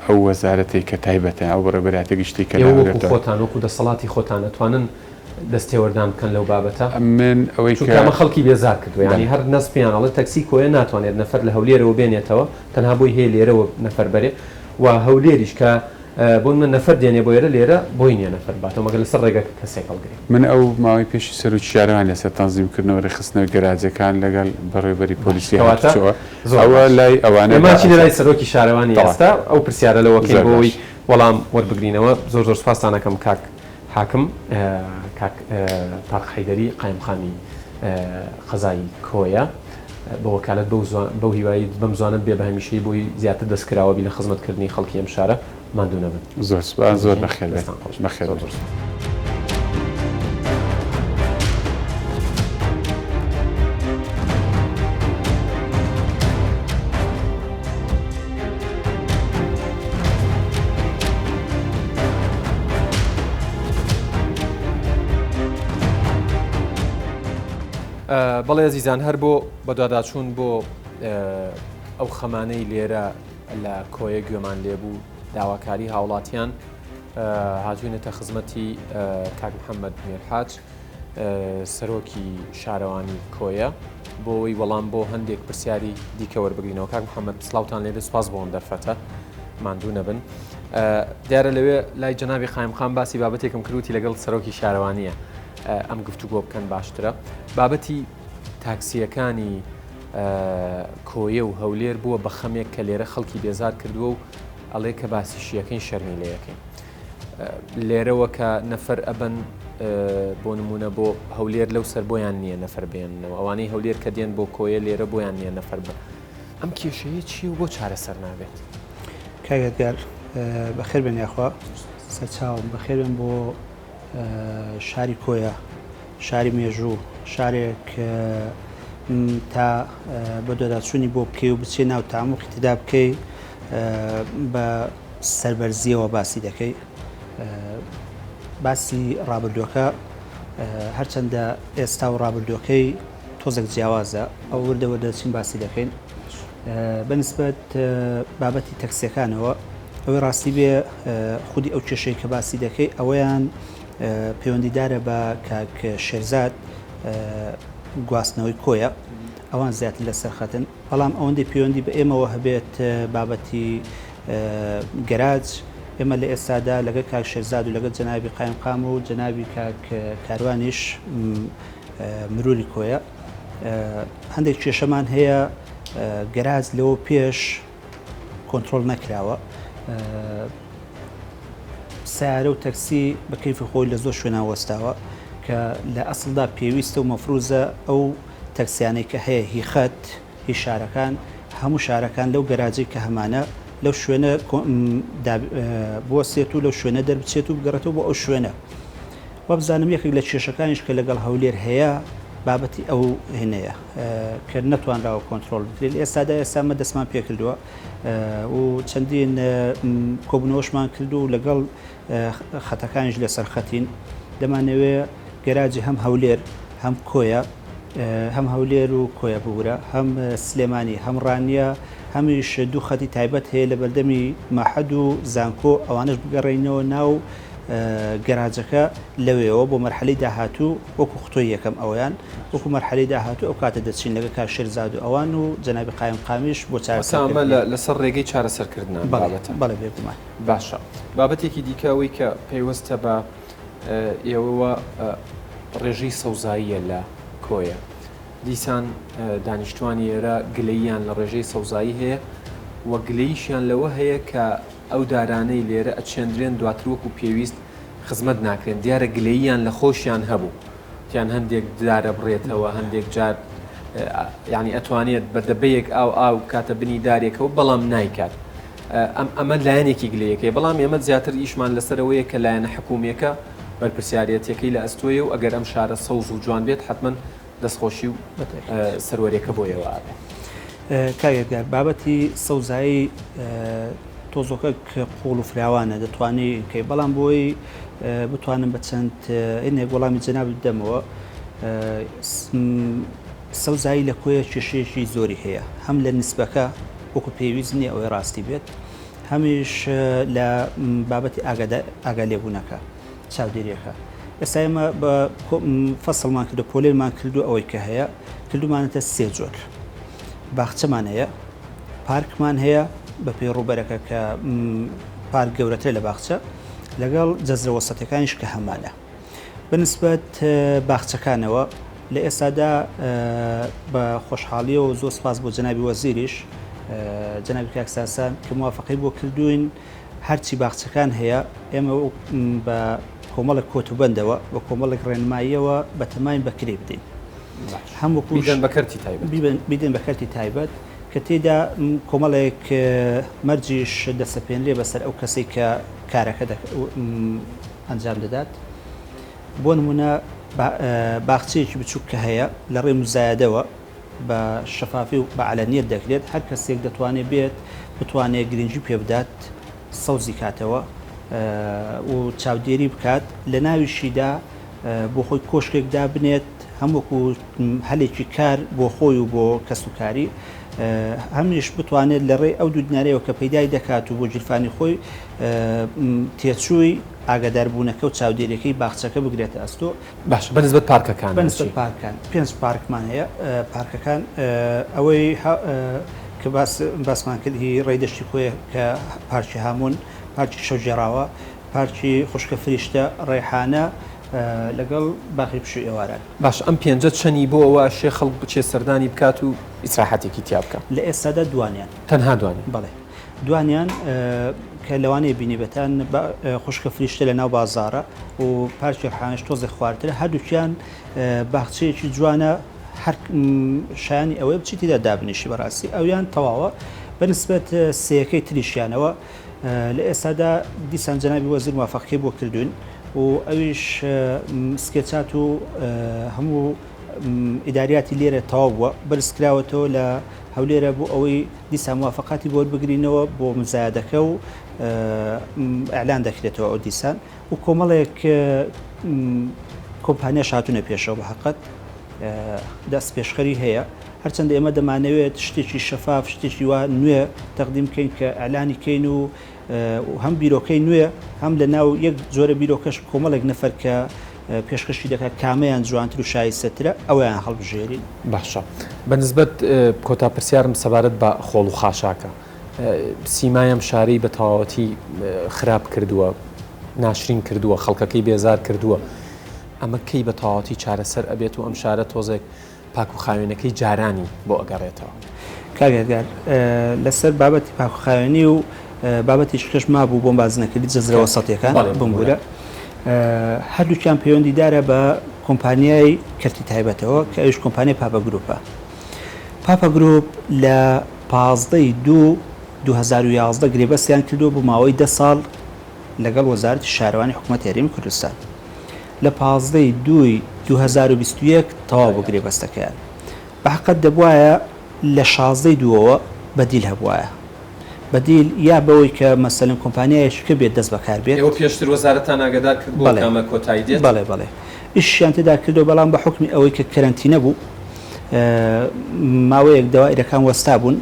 ئەو وەزارەتەی کە تایبەتە ئەو بەڕێوەبەرایەتە گشتی کە ئێوە وەکو خۆتان وەکو دەسەڵاتی خۆتان ئەتوانن دەستێوەردان بکەن لەو بابەتە؟ من ئەوەی چونکە ئەمە خەڵکی بێزار کردووە یانی هەر نەس پێیان ئەڵێ تەکسی کۆیە ناتوانێت نەفەر لە هەولێرەوە بێنێتەوە تەنها بۆی هەیە لێرەوە نەفەر بەرێ و هەولێریش کە بۆ نمونە نەفەر دێنێ بۆ ئێرە لێرە بۆی نییە نەفەر بباتەوە مەگەر لەسەر ڕێگەکە کەسێک هەڵگرێ. من ئەو ماوەی پێشی سەرۆکی شارەوانی لەسەر تەنزیمکردنەوە رێکخستنەوەی گەراجەکان لەگەڵ بەڕێوەبەری باش پۆلیسی کەواتە هاتوچۆوە زۆر ئەوە باش لای ئەوانە ئێمە ئەچینە بە لای سەرۆکی شارەوانی تەواو ئێستا ئەو پرسیارە لەوە کەین زۆر بۆ باش. ئەوەی وەڵام وەربگرینەوە زۆر زۆر سوپاستان ئەکەم کاک حاکم کاک تارق حەیدەری قایمقامی قەزای کۆیە بە وەکالەت بەو هیوای بەم زوانە بێ بە هەمیشەیی بۆی زیاتر دەست کراوە بی لە خزمەت کردنی خەڵکی ئەم شارە ماندوو نەبن. زۆر سوپاس زۆر بەخێر بێن دەستان خۆش بێت. بەخێر زۆر بێن. زۆر سوپاس. بەڵێ ئەزیزان هەر بۆ بەدواداچوون بۆ ئەو خەمانەی لێرە لە کۆیە گوێمان لێبوو داواکاری هاوڵاتیان. هاتوینەتە خزمەتی کاک محەممەد میرحاج سەرۆکی شارەوانی کۆیە بۆ ئەوەی وەڵام بۆ هەندێک پرسیاری دیکە وەربگرینەوە. کاک محەممەد سڵاوتان لێبێ، سوپاس بۆ ئەم دەرفەتە، ماندوو نەبن. دیارە لەوێ لای جەنابی قایمقام باسی بابەتێکم کردوتی لەگەڵ سەرۆکی شارەوانیە ئەم گفتوگۆ بکەن باشترە. بابەتی تاکسیەکانی کۆیە و هەولێر بووە بە خەمێک کە لێرە خەڵکی بێزار کردووە و ئەڵێ کە باسیشیەکەین شەرمی لێ ئەکەین. لێرەوە کە نەفەر ئەبەن بۆ نمونە بۆ هەولێر لەو سەر بۆیان نییە نەفەر بێننەوە ئەوانەی هەولێر کە دێن بۆ کۆیە لێرە بۆیان نییە نەفەر بن ئەم کێشەیە چییە و بۆ چارەسەر نابێت؟ کاک یادگار بەخێر بێن یاخوا سەرچاوم بەخێر بێن بۆ شاری کۆیە شاری مێژوو شارێک تا بەدواداچوونی بۆ بکەی و بچێ ناو تاموقی تێدا بکەی بە سەربەرزییەوە باسی دەکەی باسی ڕابردووەکە هەرچەندە ئێستا و ڕابردووەکەی تۆزێک جیاوازە ئەو وردە وردە چین باسی دەکەین بەنسبەت بابەتی تەکسیەکانەوە ئەوەی ڕاستی بێ خودی ئەو کێشەی کە باسی دەکەی ئەوەیان پەیوەندیدارە بە کاک شێرزاد گواستنەوەی کۆیە ئەوان زیاتر لەسەر خەتن بەڵام ئەوەندەی پەیوەندی بە ئێمەوە هەبێت بابەتی گەراج ئێمە لە ئێستادا لەگەڵ کاک شێرزاد و لەگەڵ جەنابی قایمقام و جەنابی کاک کاروانیش مروری کۆیە هەندێک کێشەمان هەیە گەراج لەوە پێش کۆنترۆڵ نەکراوە سیارە و تەکسی بە کەیفی خۆی لە زۆر شوێنان وەستاوە کە لە ئەسڵدا پێویستە و مەفروزە ئەو تەکسیانەی کە هەیە هی خەت هی شارەکان هەموو شارەکان لەو گەراجەی کە هەمانە لەو شوێنە بوەستێت و لەو شوێنە دەربچێت و بگەڕێتەوە بۆ ئەو شوێنە وابزانم یەکێک لە کێشەکانیش کە لەگەڵ هەولێر هەیە بابەتی ئەو هێنەیە کە نەتوانراوە کۆنترۆڵ بکرێت لە ئێستادا ئێستا مە دەستمان پێکردووە و چەندین کۆبوونەوەشمان کرد و لەگەڵ خەتەکانیش لەسەر خەتین دەمانەوێ گەراجی هەم هەولێر هەم کۆیە هەم هەولێر و کۆیە ببورە هەم سلێمانی هەم ڕانیە هەمیش دوو خەتی تایبەت هەیە لە بەردەمی مەحەد و زانکۆ ئەوانەش بگەڕێینەوە ناو گەراجەکە لەوێەوە بۆ مەرحەلەی داهاتوو وەکو ختۆی یەکەم ئەویان وەکو مەرحەلەی داهاتوو ئەو کاتە دەچین لەگە کاک شێرزاد و ئەوان و جەنابی قایم قامیش بۆ چارەسەرکردنی. لەسەر ڕێگەی چارەسەرکردنە ئەم بابەتە. بەڵێ بێگومان. باشە بابەتێکی دیکە ئەوەی کە پەیوەستە بە ئێوەوە ڕێژەی سەوزاییە لە کۆیە. دیسان دانیشتوانی ئێرە گلەییان لە ڕێژەی سەوزایی هەیە و گلەییشیان لەوە هەیە کە ئەو دارانەی لێرە ئەچێندرێن دواتر وەکو پێویست خزمەت ناکرێن. دیارە گلەییان لە خۆشیان هەبوو. وتیان هەندێک دار ئەبڕێتەوە، هەندێک جار یانی ئەتوانێت بە دەبەیەک ئاو ئاو بکاتە بنی دارێکەوە بەڵام نایکات. ئەم ئەمە لایەنێکی گلەیەکەی بەڵام ئێمە زیاتر ئیشمان لەسەر ئەوەیە کە لایەنە حکوومییەکە بەرپرسیارێتیەکەی لە ئەستۆیە و ئەگەر ئەم شارە سەوز و جوان بێت حەتمەن دەستخۆشی و سەروەریەکە بۆ ئێوە ئەبێ. کاک یادگار بابەتی سەوزایی تۆزۆکە قوڵ و فراوانە دەتوانی کەی بەڵام بۆی بتوانم بە چەند ئینێک وەڵامی جەنابت بدەمەوە سەوزایی لە کۆیە کێشەیەکی زۆری هەیە هەم لە نسبەکە وەکو پێویست نییە ئەوەی ڕاستی بێت هەمیش لە بابەتی ئاگالێبوونەکە چاودێریەکە ئێستا ئێمە بە فەسڵمان کردو پۆلێنمان کردو ئەوەی کە هەیە کردومانەتە سێ جۆر باخچەمان هەیە پارکمان هەیە بە پێی ڕووبەرەکە کە پارک گەورەترە لە باخچە لەگەڵ جەزرە وەسەتەکانیش کە هەمانە بەنسبەت باخچەکانەوە لە ئێستادا بە خۆشحاڵیەوە زۆر سپاس بۆ جەنابی وەزیریش جەنابی کاک ساسان کە موافقەی بۆ کردوین هەرچی باخچەکان هەیە ئێمە بە کۆمەڵێک کۆتوبەندەوە بە کۆمەڵێک ڕێنماییەوە بەتەماین بە کرێ بدەین هەم وەکو بیدەن بە کەرتی تایبەت بیدەن بە کەرتی تایبەت کە تێدا کۆمەڵێک مەرجیش دەسەپێنرێ بەسەر ئەو کەسەی کە کارەکە ئەنجام دەدات بۆ نمونە باخچەیەکی بچوک کە هەیە لە ڕێی مزایەدەوە بە شەفافی و بە عەلەنیەت دەکرێت هەر کەسێک دەتوانێت بێت بتوانێت گرنگی پێ بدات سەوزی کاتەوە و چاودێری بکات لە ناویشیدا بۆ خۆی کۆشکێک دابنێت هەم وەکو هەلێکی کار بۆ خۆی و بۆ کەسوکاری. هەمیش بتوانێت لە ڕێی ئەو دوو دینارەیەوە کە پەیدای دەکات و بۆ گیرفانی خۆی تێچووی ئاگاداربوونەکە و چاودێریەکەی باخچەکە بگرێتە ئەستۆ. باشە بە نسبەت پارکەکانەوە چی؟ بە نسبەت پارکەکان پێنج پارکمان هەیە، پارکەکان ئەوەی کە باسمان کرد هی ڕێی دەشتی کۆیە کە پارکی هاموون، پارکی شەوگێڕاوە، پارکی خوشکە فریشتە، ڕێحانە لەگەڵ باخی پشووی ئێواران. باشە ئەم پێنجە چەنی بۆ ئەوە ئەشێ خەڵک بچێ سەردانی بکات و ئیسراحەتێکی تیا بکا؟ لە ئێستادا دوانیان. تەنها دوانیان؟ بەڵێ دوانیان کە لەوانەیە بینیبێتان خوشکە فریشتە لە ناو بازاڕە و پارکی ڕحانەش تۆزێک خوارترە هەردووکیان باخچەیەکی جوانە هەر شایانی ئەوەیە بچی تێدا دابنیشی بەڕاستی ئەویان تەواوە بەنسبەت سێیەکەی تریشیانەوە لە ئێستادا دیسان جەنابی وەزیر موافەقەکەی بۆ کردوین و ئەویش سکێچات و هەموو ئیداریاتی لێرە تەواو بووە بەرز کراوەتەوە لە هەولێرە بۆ ئەوەی دیسان موافقاتی بۆ بگرینەوە بۆ مزایدەکە و ئەلان دەکرێتەوە ئەو دیسان و کۆمەڵێک کۆمپانیا شاتونە پێشەوە بە حقت دەست پێشخەری هەیە هەرچەندە ئێمە دەمانەوێت شتێکی شەفاف، شتێکی وا نوێ تەقدیم بکەین کە ئیعلانی کەین و هەم بیرۆکەی نوێ هەم لە ناو یەک جۆرە بیرۆکەش کۆمەڵێک نەفەر کە پێشکەشی دەکات کامەیان جوانتر و شایستەترە ئەویان هەڵبژێرین. باشە بە نسبەت کۆتا پرسیارم سەبارەت بە خۆڵ و خاشاکە سیمای ئەم شارەی بە تەواوەتی خراپ کردووە ناشرین کردووە خەڵکەکەی بێزار کردووە ئەمە کەی بە تەواوەتی چارەسەر ئەبێت و ئەم شارە تۆزێک پاک و خاوێنەکەی جارانی بۆ ئەگەڕێتەوە. کاک یادگار لەسەر بابەتی پاک و خاوێنی و بابەتێکی کەش مابوو بۆم باس نەکردی جەزرە وەسەتیەکان بمبورە هەردووکیان پەیوەندیدارە بە کۆمپانیای کەرتی تایبەتەوە کە ئەویش کۆمپانیای پاپە گروپە پاپە گروپ لە پازدەی دوو 2011 گرێبەستیان کردووە بۆ ماوەی دە ساڵ لەگەڵ وەزارەتی شارەوانی حکوومەتی هەرێمی کوردستان لە 15 ی دووی 2021 تەواو بوو گرێبەستەکەیان. بە حەقت دەبوایە لە 16 ی دووەوە بەدیل هەبوایە. بەدیل یا بەوەی کە مەسەلەن کۆمپانیایەکی کە بێت دەست بەکار بێت. ئێوە پێشتر وەزارەتتان ئاگادار کردبووە بەڵێ کە ئەمە کۆتایی دێت؟ بەڵێ بەڵێ ئیشیان تێدا کردووە بەڵام بە حوکمی ئەوەی کە کەرەنتینە بوو ماوەیەک دەوائیرەکان وەستا بوون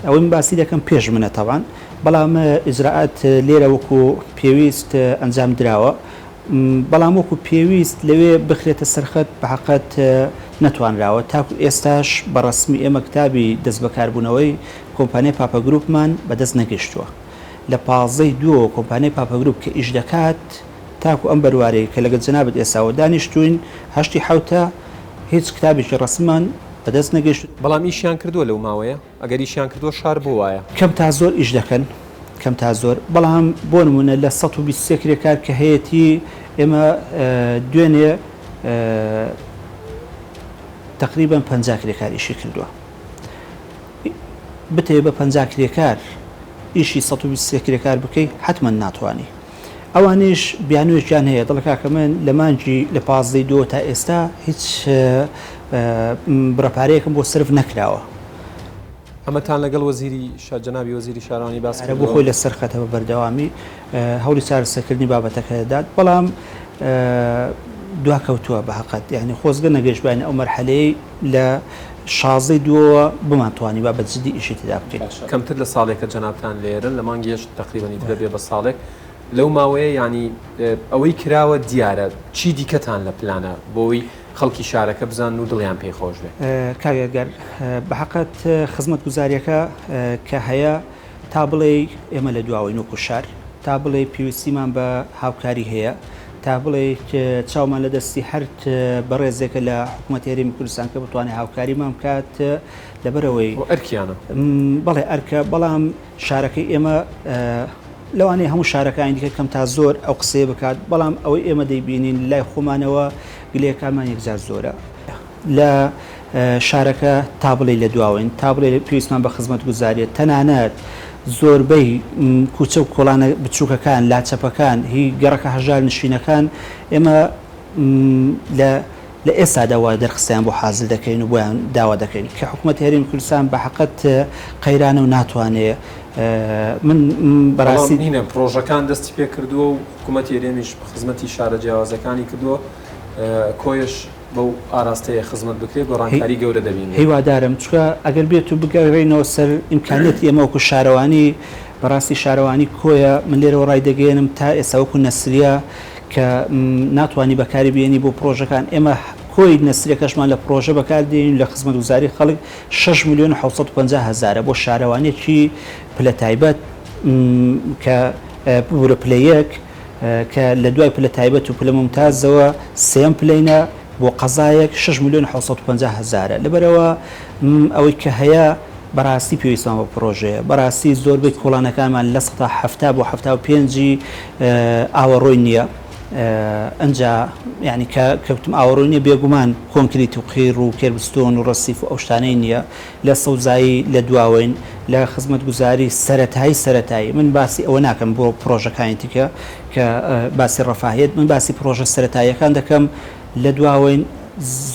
ئەوەی من باسی دەکەم پێش منە تەبعەن بەڵام ئیجرائات لێرە وەکو پێویست ئەنجام دراوە بەڵام وەکو پێویست لەوێ بخرێتە سەر خەت بە حەقەت نەتوانراوە تاکو ئێستاش بە ڕەسمی ئێمە کتابی دەستبەکاربوونەوەی کۆمپانیای پاپە گروپمان بەدەست نەگەیشتووە لە 15 ی دووەوە کۆمپانیای پاپە گروپ کە ئیش دەکات تاکو ئەم بەروارەی کە لەگەل جەنابت ئێستاوە دانیشتووین هەشتی حەوتە هیچ کتابێکی ڕەسمیمان بەدەست نەگەیشت. بەڵام ئیشیان کردووە لەو ماوەیە؟ ئەگەر ئیشیان کردووە شار بۆ وایە؟ کەم تا زۆر ئیش دەکەن کەم تا زۆر بەڵام بۆ نمونە لە 123 کرێکار کە هەیەتی ئێمە دوێنێ تقریبا 50 کرێکار ئیشی کردووە بتەوێ بە 50 کرێکار ئیشی 123 کرێکار بکەی حتمما ناتوانانی ئەوانیش بیانوویەکیان هەیە دەڵێ کاکە من لە مانگی لە پازدەی دووەوە تا ئێستا هیچ بڕە پارەیەکم بۆ سەرف نەکراوە. ئەمەتان لەگەڵ وەزیری جەنابی وەزیری شارەوانی باس کردووە؟ بۆ خۆی لەسەر خەتە بە بەردەوامی هەوڵی چارەسەرکردنی بابەتەکە دەدات، بەڵام دواکەوتووە بە هەقەت، یانی خۆزگە نەگەیشتباینە ئەو مەرحەلەیەی لە شازدەی دووەوە بمانتوانیبا بە جدی ئیشی تێدا بکەین. باشە کەمتر لە ساڵێکە جەنابتان لێرەن، لە مانگی هەشت تەقریبەن ئیتر ئەبێ بە ساڵێک، لەو ماوەیە یانی ئەوەی کراوە دیارە، چی دیکەتان لە پلانە بۆ ئەوەی خەڵکی شارەکە بزانن و دڵیان پێی خۆش بێ؟ کاک ئێدگار، بە حەقت خزمەتگوزارییەکە کە هەیە تا بڵێی ئێمە لە دواوەین وەکو شار، تا بڵێی پێویستیمان بە هاوکاری هەیە، تا بڵێی چاومان لە دەستی هەر بەڕێزێکە لە حکوومەتی هەرێمی کوردستان کە بتوانێت هاوکاریمان بکات، لەبەرئەوەی. خۆ ئەرکیانە. بەڵێ ئەرکە، بەڵام شارەکەی ئێمە لەوانەیە هەموو شارەکانی دیکە کەم تا زۆر ئەو قسەیە بکات، بەڵام ئەوەی ئێمە دەیبینین لای خۆمانەوە گلەیەکانمان یەکجار زۆرە. لە شارەکە تا بڵێی لە دواوەین، تا بڵێی پێویستمان بە خزمەتگوزارییە، تەنانەت زۆربەی کوچە و کۆڵانە بچووکەکان، لاچەپەکان، هی گەڕەکە هەژار نشینەکان، ئێمە لە لە ئێستادا وا دەرخستیان بۆ حازر دەکەین و بۆیان داوا دەکەین کە حکوومەتی هەرێمی کوردستان بە حەقەت قەیرانە و ناتوانێ من بەڕاستی بەڵام نینە پڕۆژەکان دەستی پێ کردووە و حکوومەتی هەرێمیش خزمەتی شارە جیاوازەکانی کردووە، کۆیەش. بەو ئاراستەیە خزمەت بکرێت گۆڕانکاری گەورە دەبینرێت. هیوادارم، چونکە ئەگەر بێت و بگەڕێینەوە سەر ئیمکانیەتی ئێمە وەکو شارەوانی، بەڕاستی شارەوانی کۆیە، من لێرەوە ڕایدەگەیەنم تا ئێستا وەکو نەسریە کە ناتوانی بەکاری بێنی بۆ پڕۆژەکان، ئێمە کۆی نەسریەکەشمان لە پڕۆژە بەکار دێنین لە خزمەتگوزاری خەڵک 6 میلیۆن و 750 هەزارە بۆ شارەوانیەکی پلە تایبەت کە ببورە پلە یەک کە لە دوای پلە تایبەت و پلە مومتازەوە سێیەم پلەینە بۆ قەزایەک 6 میلیۆن و 750 هەزارە لەبەرئەوە ئەوەی کە هەیە بەڕاستی پێویستمان بە پڕۆژەیە بەڕاستی زۆربەی کۆڵانەکانمان 70% بۆ 75ی ئاوەڕۆی نییە ئەنجا یعنی کە کەوتم ئاوەڕۆی نییە بێگومان کۆنکریت و قیر و curbstone و ڕەسیف و ئەو شتانەی نییە لە سەوزایی لە دواوەین، لە خزمەتگوزاری سەرەتایی سەرەتایی، من باسی ئەوە ناکەم بۆ پڕۆژەکانی دیکە کە باسی ڕەفاهیەت، من باسی پڕۆژە سەرەتاییەکان دەکەم، لە دواوەین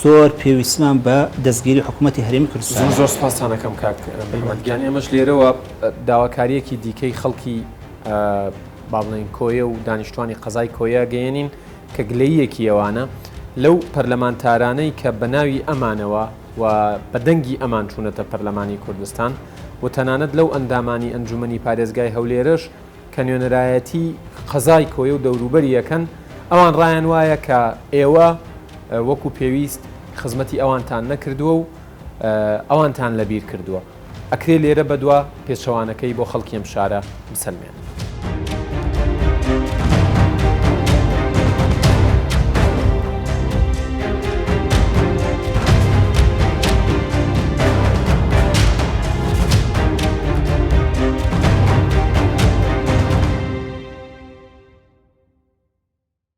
زۆر پێویستمان بە دەستگیری حکوومەتی هەرێمی کوردستانە. زۆر زۆر سوپاستان ئەکەم کاک محمد گیان، ئێمەش لێرەوە داواکارییەکی دیکەی خەڵکی با بڵێین کۆیە و دانیشتوانی قەزای کۆیە گەیەنین کە گلەییەکی ئەوانە لەو پەرلەمانتارانەی کە بە ناوی ئەمانەوە و بە دەنگی ئەمان چوونەتە پەرلەمانی کوردستان و تەنانەت لەو ئەندامانی ئەنجومەنی پارێزگای هەولێرش کە نوێنەرایەتی قەزای کۆیە و دەوروبەری ئەکەن ئەوان ڕایان وایە کە ئێوە وەکو پێویست خزمەتی ئەوانتان نەکردووە و ئەوانتان لەبیر کردووە. ئەکرێ لێرە بەدوا پێچەوانەکەی بۆ خەڵکی ئەم شارە بسەلمێنن.